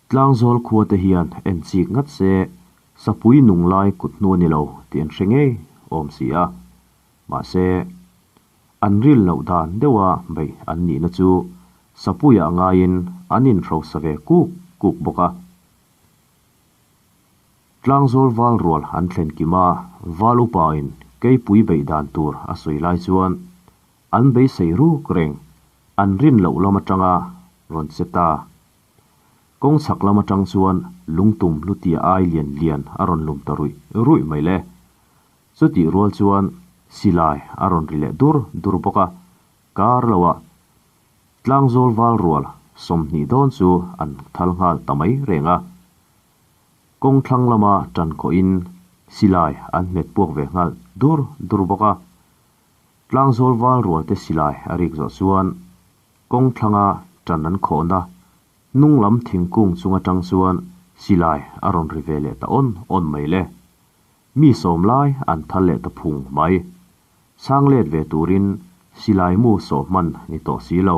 Tlangzawl khua te hian en chik ngat se sapui nung lai kut hnu a ni lo tih an hre ngei awm si a. Mahse, an ril loh dan deuha beih an nihna chu sapuiah ngaiin an inhrosa ve kuk kuk bawk a. Tlangzawl val rual an thlen kim a, val upain keipui beih dan tur a sawi lai chuan an beisei ruk reng, an rin loh lam atanga rawn che ta. Kawng chhak lam atang chuan lungtum hlutia ai lian lian a rawn lum ta ruih ruih mai le. Chutih rual chuan silai a rawn ri leh dur dur bawk a, kar loah Tlangzawl val rual 20 dawn chu an thal nghal ta mai reng a. Kawng thlang lama tan khawhin silai an hmet puak ve nghal dur dur bawk a. Tlangzawl val rualte silai a rik zawh chuan kawng thlanga tan an khawhna hnung lam thingkung chung atang chuan silai a rawn ri ve leh ta awn awn mai le. Mi sawm lai an thal leh ta phung mai. Chhang let ve turin silai mu sawh hman ni tawh si lo.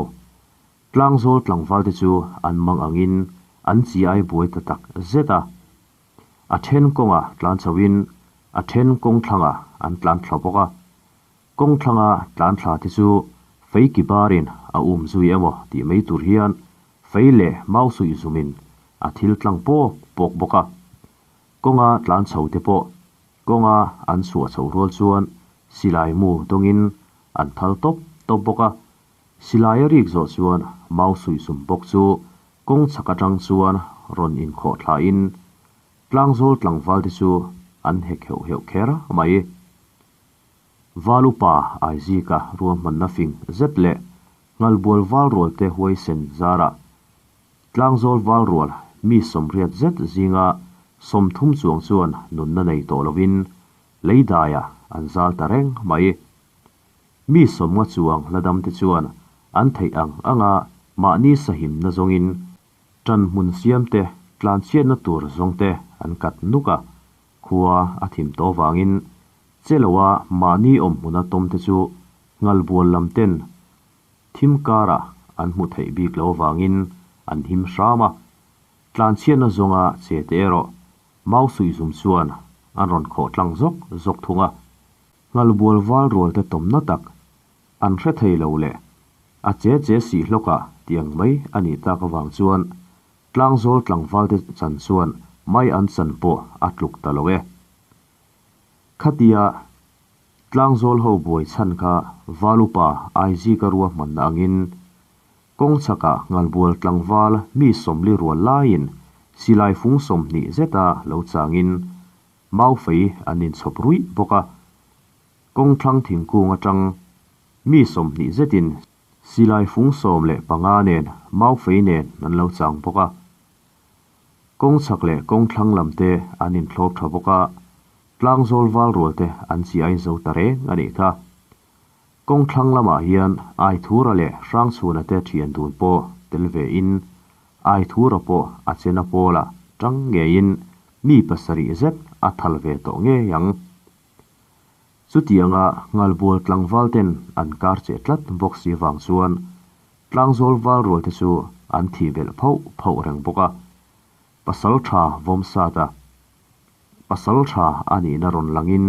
Tlangzawl tlangvalte chu an mang angin an chi ai buai ta tak zet a. A then kawnga tlan chhoin a then kawng thlangah an tlan thla bawk a. Kawng thlanga tlan thla te chu fei ki barin a um zui emaw tih mai tur hian fei leh mau suih zumin a thil tlang pawk pawk bawk a. Kawnga tlan chho te pawh kawnga an chhuah chhoh rual chuan silai mu dawngin an thal tawp tawp bawk a. Silai a rik zawh chuan mau suihsum bawk chu kawng chhak atang chuan rawn inkhawh thlain Tlangzawl tlangval te chu an hek heuh heuh kher mai. Valupa Aizika ruahmanna fing zet leh Nghalbual valrualte huaisen zarah Tlangzawl valrual mi 80 zet zinga 30 chuang chuan nunna nei tawh lovin leidaiah an zal ta reng mai. Mi 50 chuang la damte chuan an theih ang anga mahni sahimna zawngin ṭan hmun siamte tlanchhiatna tur zawngte an kat nuk a, khua a thim tawh vangin che loa mahni awmhmuna tawmte chu Nghalbual lamten thim karah an hmu theih bik lo avangin an him hram a, tlanchhiatna zawnga che te erawh mau suihzum chuan an rawn khawh tlang zawk zawk thung a. Nghalbual val rualte tawmna tak an hre thei lo leh a che che sih hlawkah tiang mai a nih tak avang chuan tlangzawl tlangvalte chan chuan mai an chan pawh a tluk ta lo e. Khatia Tlangzawl ho buai chhan kha Valupa Aizika ruahmanna angin kawng chhakah Nghalbual tlangval mi 40 rual laiin silai fung 20 zeta lo changin maufei an inchhawp ruih bawk a. Kawng thlang thingkung atang mi 20 zetin silai fung 15 nen maufei nen an lo chang bawk a. Kawng chhak leh kawng thlang lamte an inthlawp tha bawk a. Tlangzawl val rualte an chi a inzo ta reng a nih kha. Kawng thlang lamah hian Aithura leh Hrangchhuna te thian dun pawh tel ve in, Aithura pawh a chena pawlah tang ngeiin mi 7 zet a thal ve tawh ngei ang. Chutianga Nghalbual tlangval ten an kar che tlat bawk si vang chuan Tlangzawl val rualte chu an thih belh phauh phauh reng bawk a. Pasal tha vawm sat a. Pasal tha a nihna rawn langin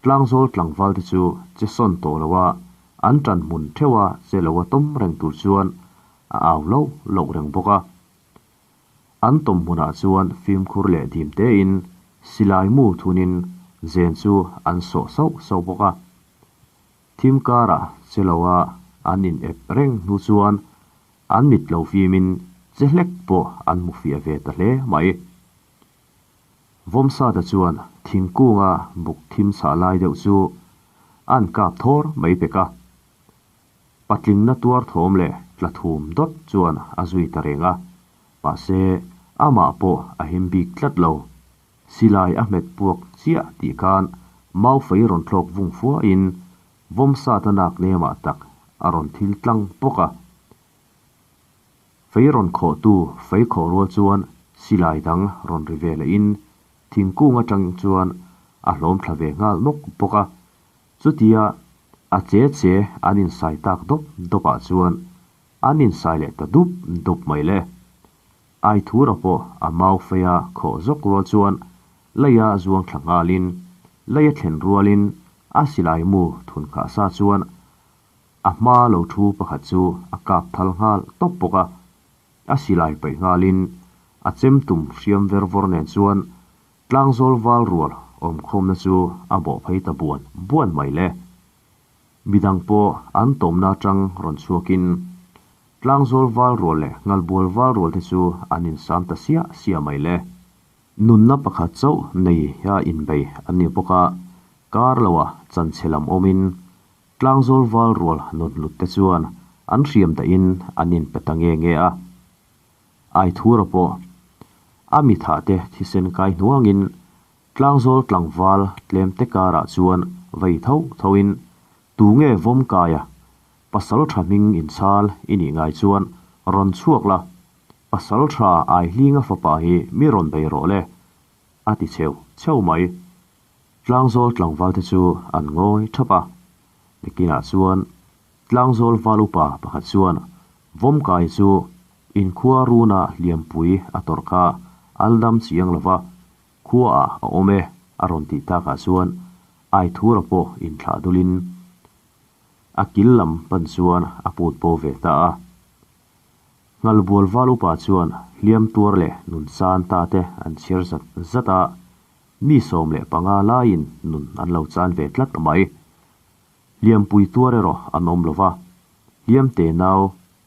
Tlangzawl tlangvalte chu che sawn tawh lo a, an tan hmun theuh a che lo a tawm reng tur chuan a au loh loh reng bawk a. An tawm hmunah chuan fimkhur leh dim tein silai mu thunin zen chu an sawh sauh sauh bawk a. Thim karah che lo a an in ep reng hnu chuan an mit lo fimin che hlek pawh an hmu fiah ve ta hle mai. Vawmsata chuan thingkunga buk thim chhah lai deuh chu an kap thawr mai pek a. Patlingna tuar thawm leh tla thum dawt chuan a zui ta reng a, mahse amah pawh a him bik tlat lo. Silai a hmet puak chiah tih khan maufei rawn thlawk vung fuahin Vawmsata nak nemah tak a rawn thil tlang pawk a. Fei rawn khawhtu fei khawh rual chuan silai dang rawn ri ve lehin thingkung atang chuan a hlawm thla ve nghal nawk bawk a. Chutia a che che an insai tak dawp dawpah chuan an insai leh ta dup dup mai le. Aithura pawh a mau feia khawh zawk rual chuan leia zuang thla nghalin leia thlen rualin a silai mu thun khah sa chuan a hma lo thu pakhat chu a kap thal nghal tawp bawk a. A silai paih nghalin a chem tum hriam ver vawr nen chuan Tlangzawl val rual awmkhawmna chu a bawh phei ta buan buan mai le. Midang pawh an tawmna atang rawn chhuakin Tlangzawl val rual leh Nghalbual val rual te chu an insam ta siah siah mai le. Nunna pakhat chauh nei a inbei an ni bawk a, kar loah chanchhe lam awmin Tlangzawl val rual nun hlut te chuan an hriam dahin an inpe ta nge nge a. Aithura pawh a mi thah te thisen kai hnuangin Tlangzawl tlangval tlem te karah chuan vei tho thoin tu nge vawm kaia pasal tha hming inchhal i nih ngai chuan rawn chhuak la, pasal tha Aihlinga fapa hi mi rawn bei rawh le, a ti cheu cheu mai. Tlangzawl tlangval te chu an ngawi thap a, nikinah chuan Tlangzawl val upa pakhat chuan Vawmkai chu inkhua runa hliampui a tawrh kha al dam chiang lova khuaah a awm e a rawn tih takah chuan Aithura pawh inthlah dulin a kil lam pan chuan a put bo ve ta a. Nghalbual val upa chuan hliam tuar leh nun chan ta te an chhiar zat zat a, mi 15 laiin nun an lo chan ve tlat mai. Hliampui tuar erawh an awm lova, hliam te nau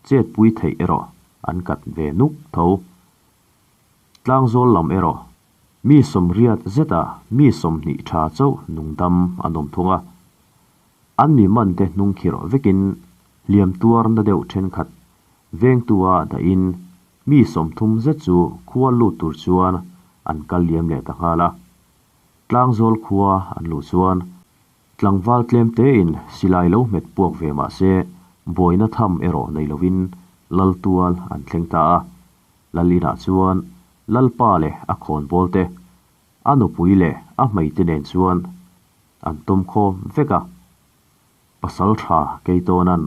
chetpui theih erawh an kat ve nuk tho. Tlangzawl lam erawh mi 80 zetah mi 20 tha chauh nungdam an awm thung a. An mi mante hnungkhirh vekin hliam tuar na deuh thenkhat vengtua dahin mi 30 zet chu khua lut tur chuan an kal liam leh ta nghal a. Tlangzawl khua an luh chuan tlangval tlem tein silai lo hmet puak ve mah se buaina tham erawh nei lovin lal tual an thleng ta a. Lal inah chuan Lalpa leh a khawnbawl te, a nupui leh a hmeite nen chuan an tawm khawm vek a. Pasal tha Keitawna'n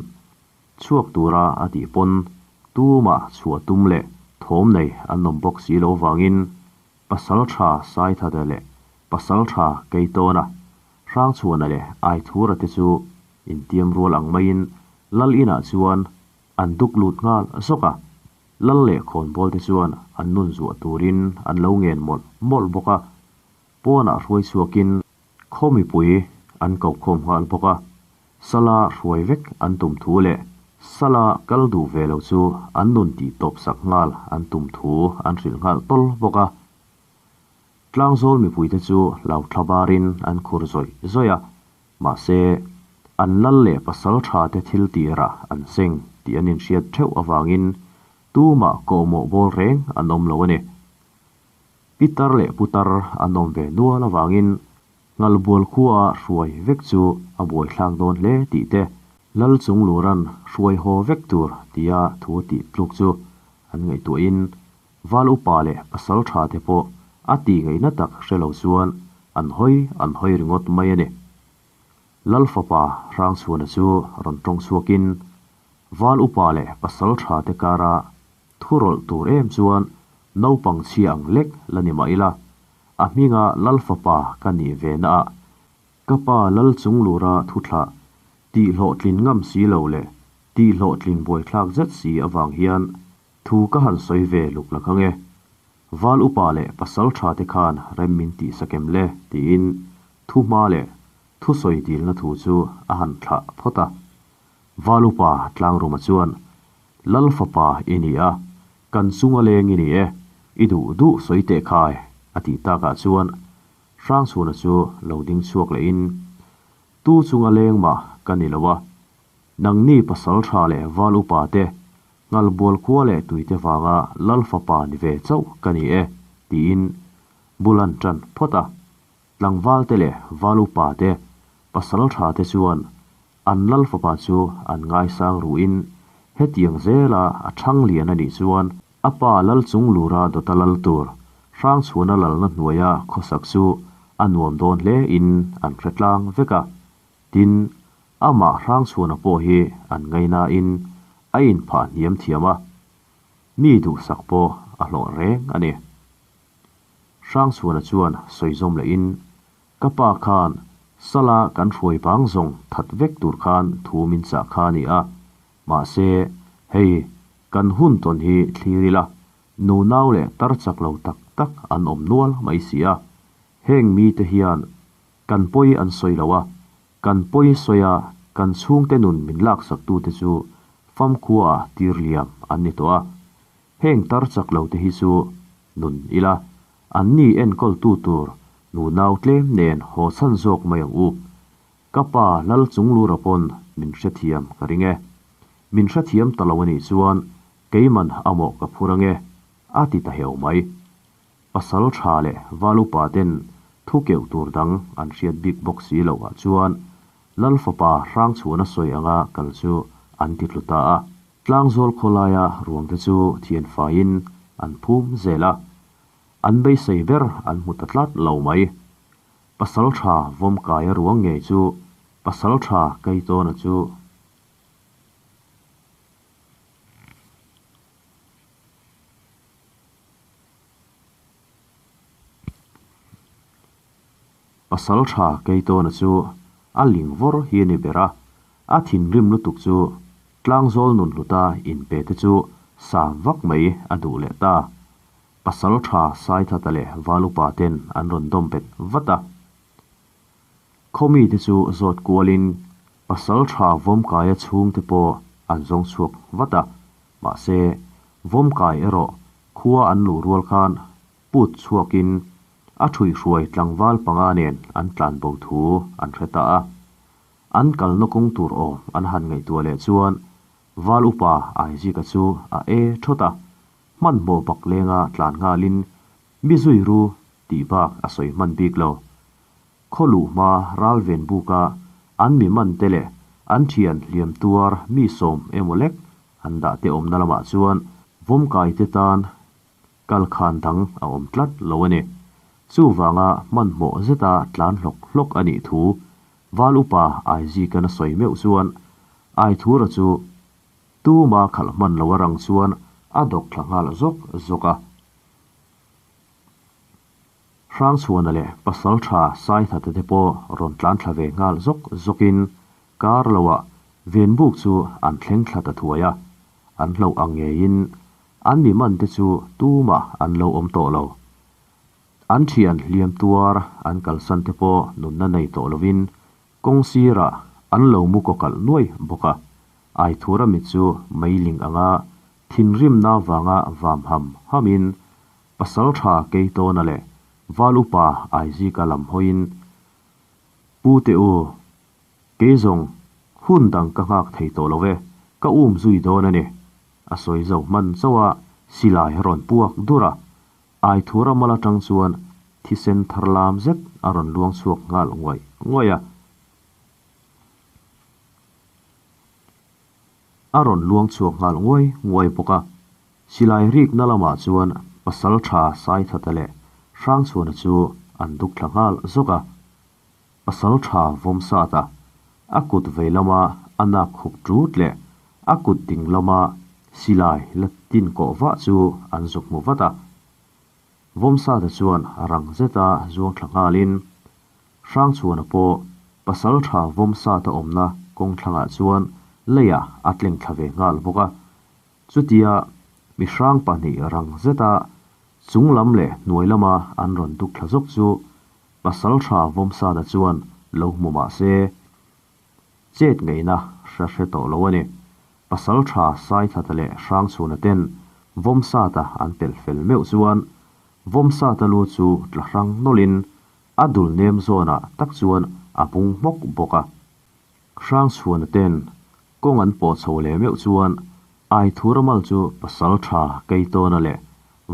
chhuak tura a tih pawn tumah chhuah tum leh thawm nei an awm bawk si lo vangin Pasal tha Saithata leh Pasal tha Keitawna, Hrangchhuana leh Aithura te chu intiam rual ang maiin Lal inah chuan an duk lut nghal zawk a. Lal leh khawnbawl te chuan an nun zuah turin an lo ngen mawlh mawlh bawk a, pawnah hruai chhuakin khaw mipui an ko khawm nghal bawk a, Sala hruai vek an tum thu leh Sala kal duh ve lo chu an nun tih tawp sak nghal an tum thu an hrilh nghal tawl bawk a. Tlangzawl mipuite chu hlau thla barin an khur zawih zawih a, mahse, an lal leh pasal tha te thil tirah an seng tih an inhriat theuh avangin tumah kawhmawh bawl reng an awm lo a ni. Pitar leh putar an awm ve nual avangin Ngalbual khua hruai vek chu a buaithlak dawn hle tih te, Lal Chungluran hruai haw vek tur tia thu tih tluk chu an ngaihtuahin Val upa leh pasal tha te pawh a tih ngaihna tak hre lo chuan an hawi an hawi ringawt mai a ni. Lal fapa Hrangchhuana chu rawn tawng chhuakin Val upa leh pasal tha te kara thu rawlh tur em chuan naupang chhia ang lek la ni mah ila, a hminga Lal fapa ka nih ve naah ka pa Lal Chunglura thu thlah tih hlawhtlin ngam si lo leh tih hlawhtlin buaithlak zet si avang hian Thu ka han sawi ve luk la kang e. Val upa leh pasal tha te khan rem min tih sakem le tiin thu hma leh thu sawi dilna thu chu a han thlah phawt a. Val upa Tlangruma chuan, Lal fapa i ni a, kan chunga leng i ni e, i duh duh sawi teh khai a tih takah chuan Hrangchhuna chu lo ding chhuak lehin, Tu chunga leng mah ka ni lo a, nangni pasal tha leh val upa te Ngalbual khua leh tuite vanga Lal fapa ni ve chauh ka ni e, tiin bul an ṭan phawt a. Tlangval te leh val upa te, pasal ṭha te chuan an Lal fapa chu an ngaisang ruhin hetiang zela a ṭhang lian a nih chuan a pa Lal Chunglura dawta lal tur Hrangchhuana lalna hnuaia khawsak chu a nuam dawn hlein an hre tlang vek a. Tin, amah Hrangchhuana pawh hi an ngainain a inphah hniam thiam a, mi duhsak pawh a hlawh reng a ni. Hrangchhuana chuan sawi zawm lehin, Ka pa khan Sala kan hruai vang zawng that vek tur khan thu min chah kha a ni a, mahse, hei, kan hun tawn hi thlir ila, nunau leh tar chak lo tak tak an awm nual mai si a, heng mite hian Kan pawi an sawi lo a, kan pawi sawi a kan chhungte nun min laksak tute chu famkhua ah tir liam an ni tawh a. Heng tar chak lo te hi chu nun ila, an ni enkawl tu tur nunau tlem nen haw chhan zawk mai ang u. Ka pa Lal Chunglura pawn min hrethiam ka ring e. Min hrethiam ta lo a nih chuan keiman a mawh ka phur ange, a ti ta heu mai. Pasal tha leh val upa ten thu keuh tur dang an hriat bik bawk si loh ah chuan Lal fapa Hrangchhuana sawi anga kal chu an ti tlu ta a. Tlangzawl khawlaia ruang te chu thian faiin an phum zel a, an beisei ber an hmu ta tlat lo mai. Pasal tha Vawmkaia ruang ngei chu Pasal tha Kaitawna chu Pasal tha Keitawna chu a ling vawr hi a ni ber a, a thinrim lutuk chu tlangzawl nun hluta inpe te chu sa vak mai a duh leh ta. Pasal tha Saithata leh Valupa ten an rawn dawm bet vat a. Khawmi te chu zawt kualin pasal tha Vawmkaia chhungte pawh an zawng chhuak vat a, mahse Vawmkai erawh khua an luh rual khan put chhuakin a ṭhuihhruai tlangval panga nen an tlan bo thu an hre ta a. An kalna kawng tur awm an han ngaihtuah leh chuan Val upa Aizika chu a e thawt a, hmanhmawh bak lenga tlan nghalin mi zui ru tih bak a sawi hman bik lo. Khaw luh hma ral ven buka an mi man te leh an thian hliam tuar mi sawm emaw lek an dah te awmna lamah chuan vawmkai te tan kal khan dang a awm tlat lo a ni. Chuvanga hmanhmawh zeta tlan hlawk hlawk a nih thu Val upa Aizikan a sawi meuh chuan Aithura chu tuma khalh hman lo a rang chuan a dawk thla nghal zawk zawk a. Hrangchhuana leh Pasaltha Saithata te pawh rawn tlan thla ve nghal zawk zawkin kar loah Venbuk chu an thleng thla ta thuai a, an hlauh ang ngeiin an mi man te chu tumah an lo awm tawh lo. An thian hliam tuar an kalsan te pawh nunna nei tawh lovin kawng sirah an lo mu kaw kalh nuai bawk a, Aithura mit chu meiling anga thinrimna vanga vam ham hamin Pasaltha Keitawna leh Val Upa Aizika lam hawiin, Pu te u, kei zawng hun dang ka nghak thei tawh lo e, ka um zui dawn a ni, a sawi zo hman chauh a, silai a rawn puak dur a, Aithura mal atang chuan thisen thar lam zet a rawn luang chhuak nghal nguai nguai a. A rawn luang chhuak nghal nguai nguai bawk a. Silai rikna lamah chuan Pasaltha Saithata leh Hrangchhuana chu an duk thla nghal zawk a. Pasaltha Vawmsata a kut vei lama a nak khup ṭut leh a kut ding lama silai la tin kawh vah chu an zuk hmu vat a. Vawmsata chuan rang zeta zuang thla nghalin Hrangchhuana pawh Pasaltha Vawmsata awmna kawng thlangah chuan leiah a tleng thla ve nghal bawk a. Chutia mi hrang pahnih rang zeta chung lam leh hnuai lama an rawn duk thla zawk chu Pasaltha Vawmsata chuan lo hmu mah se, chet ngaihna hre hre tawh lo a ni. Pasaltha Saithata leh Hrangchhuna ten Vawmsata an pelh fel meuh chuan Vawmsata lu chu tla hrang nawlhin a dul nem zawnah tak chuan a bung hmawk bawk a. Hrangchhuana ten kawng an pawh chho leh meuh chuan Aithuramal chu Pasaltha Keitawna leh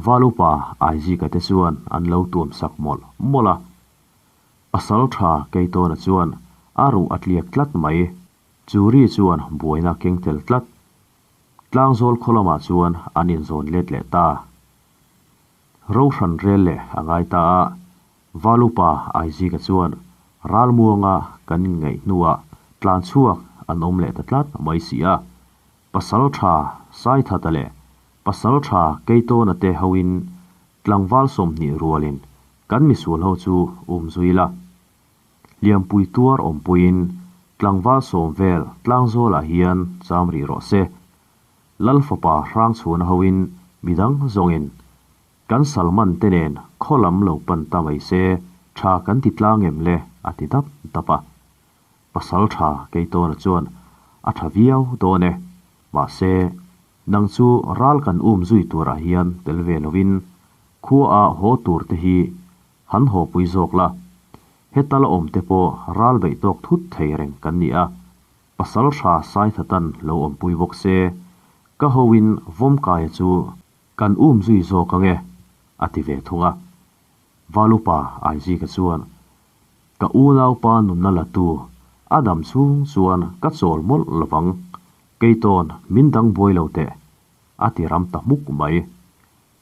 Valupa Aizika te chuan an lo tuam sak mawlh mawlh a. Pasaltha Keitawna chuan a ruh a tliak tlat mai. Chu ri chuan buaina keng tel tlat. Tlangzawl khaw lamah chuan an inzawn let leh ta. Rohran rel leh a ngai ta a, Valupa Aizika chuan ralmuanga kan inngaih hnuah tlan chhuak an awm leh ta tlat mai si a. Pasaltha Saithata leh Pasaltha Keitawna te hoin tlangval 20 rualin kan misual ho chu um zui la. Hliampui tuar awmpuiin tlangval sawm vel tlangzawlah hian cham rih rawh se. Lal fapa Hrangchhuana hoin midang zawngin kan Salman te nen khaw lam lo pan ta mai se tha kan ti tlang em le a ti dap dap a. Pasal tha Keitawna chuan a tha viau dawn e. Mahse, nang chu ral kan um zui turah hian tel ve lovin khua ah haw tur te hi han haw pui zawk la. Heta la awm te pawh ral beih tawk thut thei reng kan ni a. Pasal tha Saithatan lo awmpui bawk se, ka hoin Vawmkaia chu kan um zui zawk ang e, a ti ve thung a. Valupa Aizika chuan, Ka unaupa nunna la tu, a dam chhung chuan ka chawl mawlh lovang, Keitawn min dang buai lo teh, a ti ram ta hmuk mai.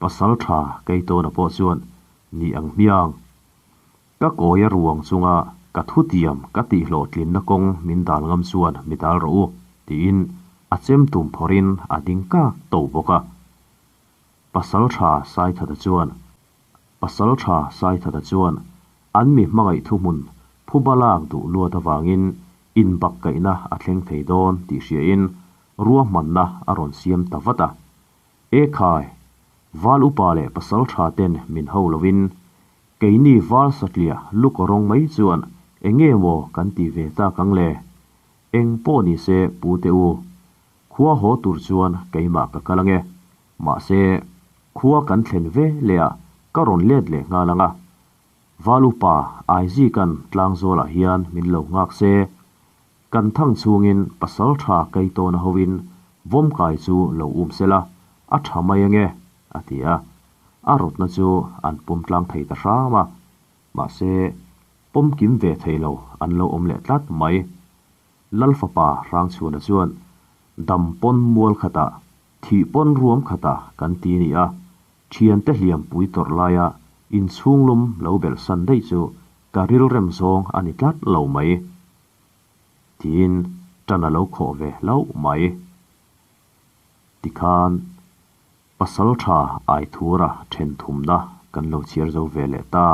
Pasal tha Keitawna pawh chuan, Ni ang hmiang. Ka kawi a ruang chunga ka thutiam ka tihhlawhtlinna kawng min dal ngam chuan mi dal rawh u, tiin a chem tum phawrhin a ding kak to bawk a. Pasaltha Saithata chuan Pasaltha Saithata chuan an mi hmangaih thuhmun phuba lak duh luat avangin inbakkaihna a thleng thei dawn tih hriain ruahmanna a rawn siam ta vat a. E khai! Val upa leh pasaltha ten min ho lovin Keini val satliah lukaw rawng mai chuan enge maw kan ti ve tak ang le? Eng pawh ni se pu te u. Khua haw tur chuan keimah ka kal ange. Mahse, khua kan thlen ve leh ah ka rawn let leh nghal ang a. Val upa Aizikan tlangzawlah hian min lo nghak se. Kan thang chhungin pasalṭha Keitawna hoin Vawmkai chu lo um sela, a ṭha mai ange, a ti a. A rawtna chu an pawm tlang thei ta hram a. Mahse, pawm kim ve thei lo an lo awm leh tlat mai. Lal fapa Hrangchhuana chuan, Dam pawn mual khatah, thih pawn ruam khatah kan ti ni a, thiante hliampui tawrh laia inchhunglum lo belh san daih chu ka rilrem zawng a ni tlat lo mai. Tiin ṭan a lo khawh ve hlauh mai. Tikhan Pasalṭha Aithura ṭhen thumna kan lo chhiar zo ve leh ta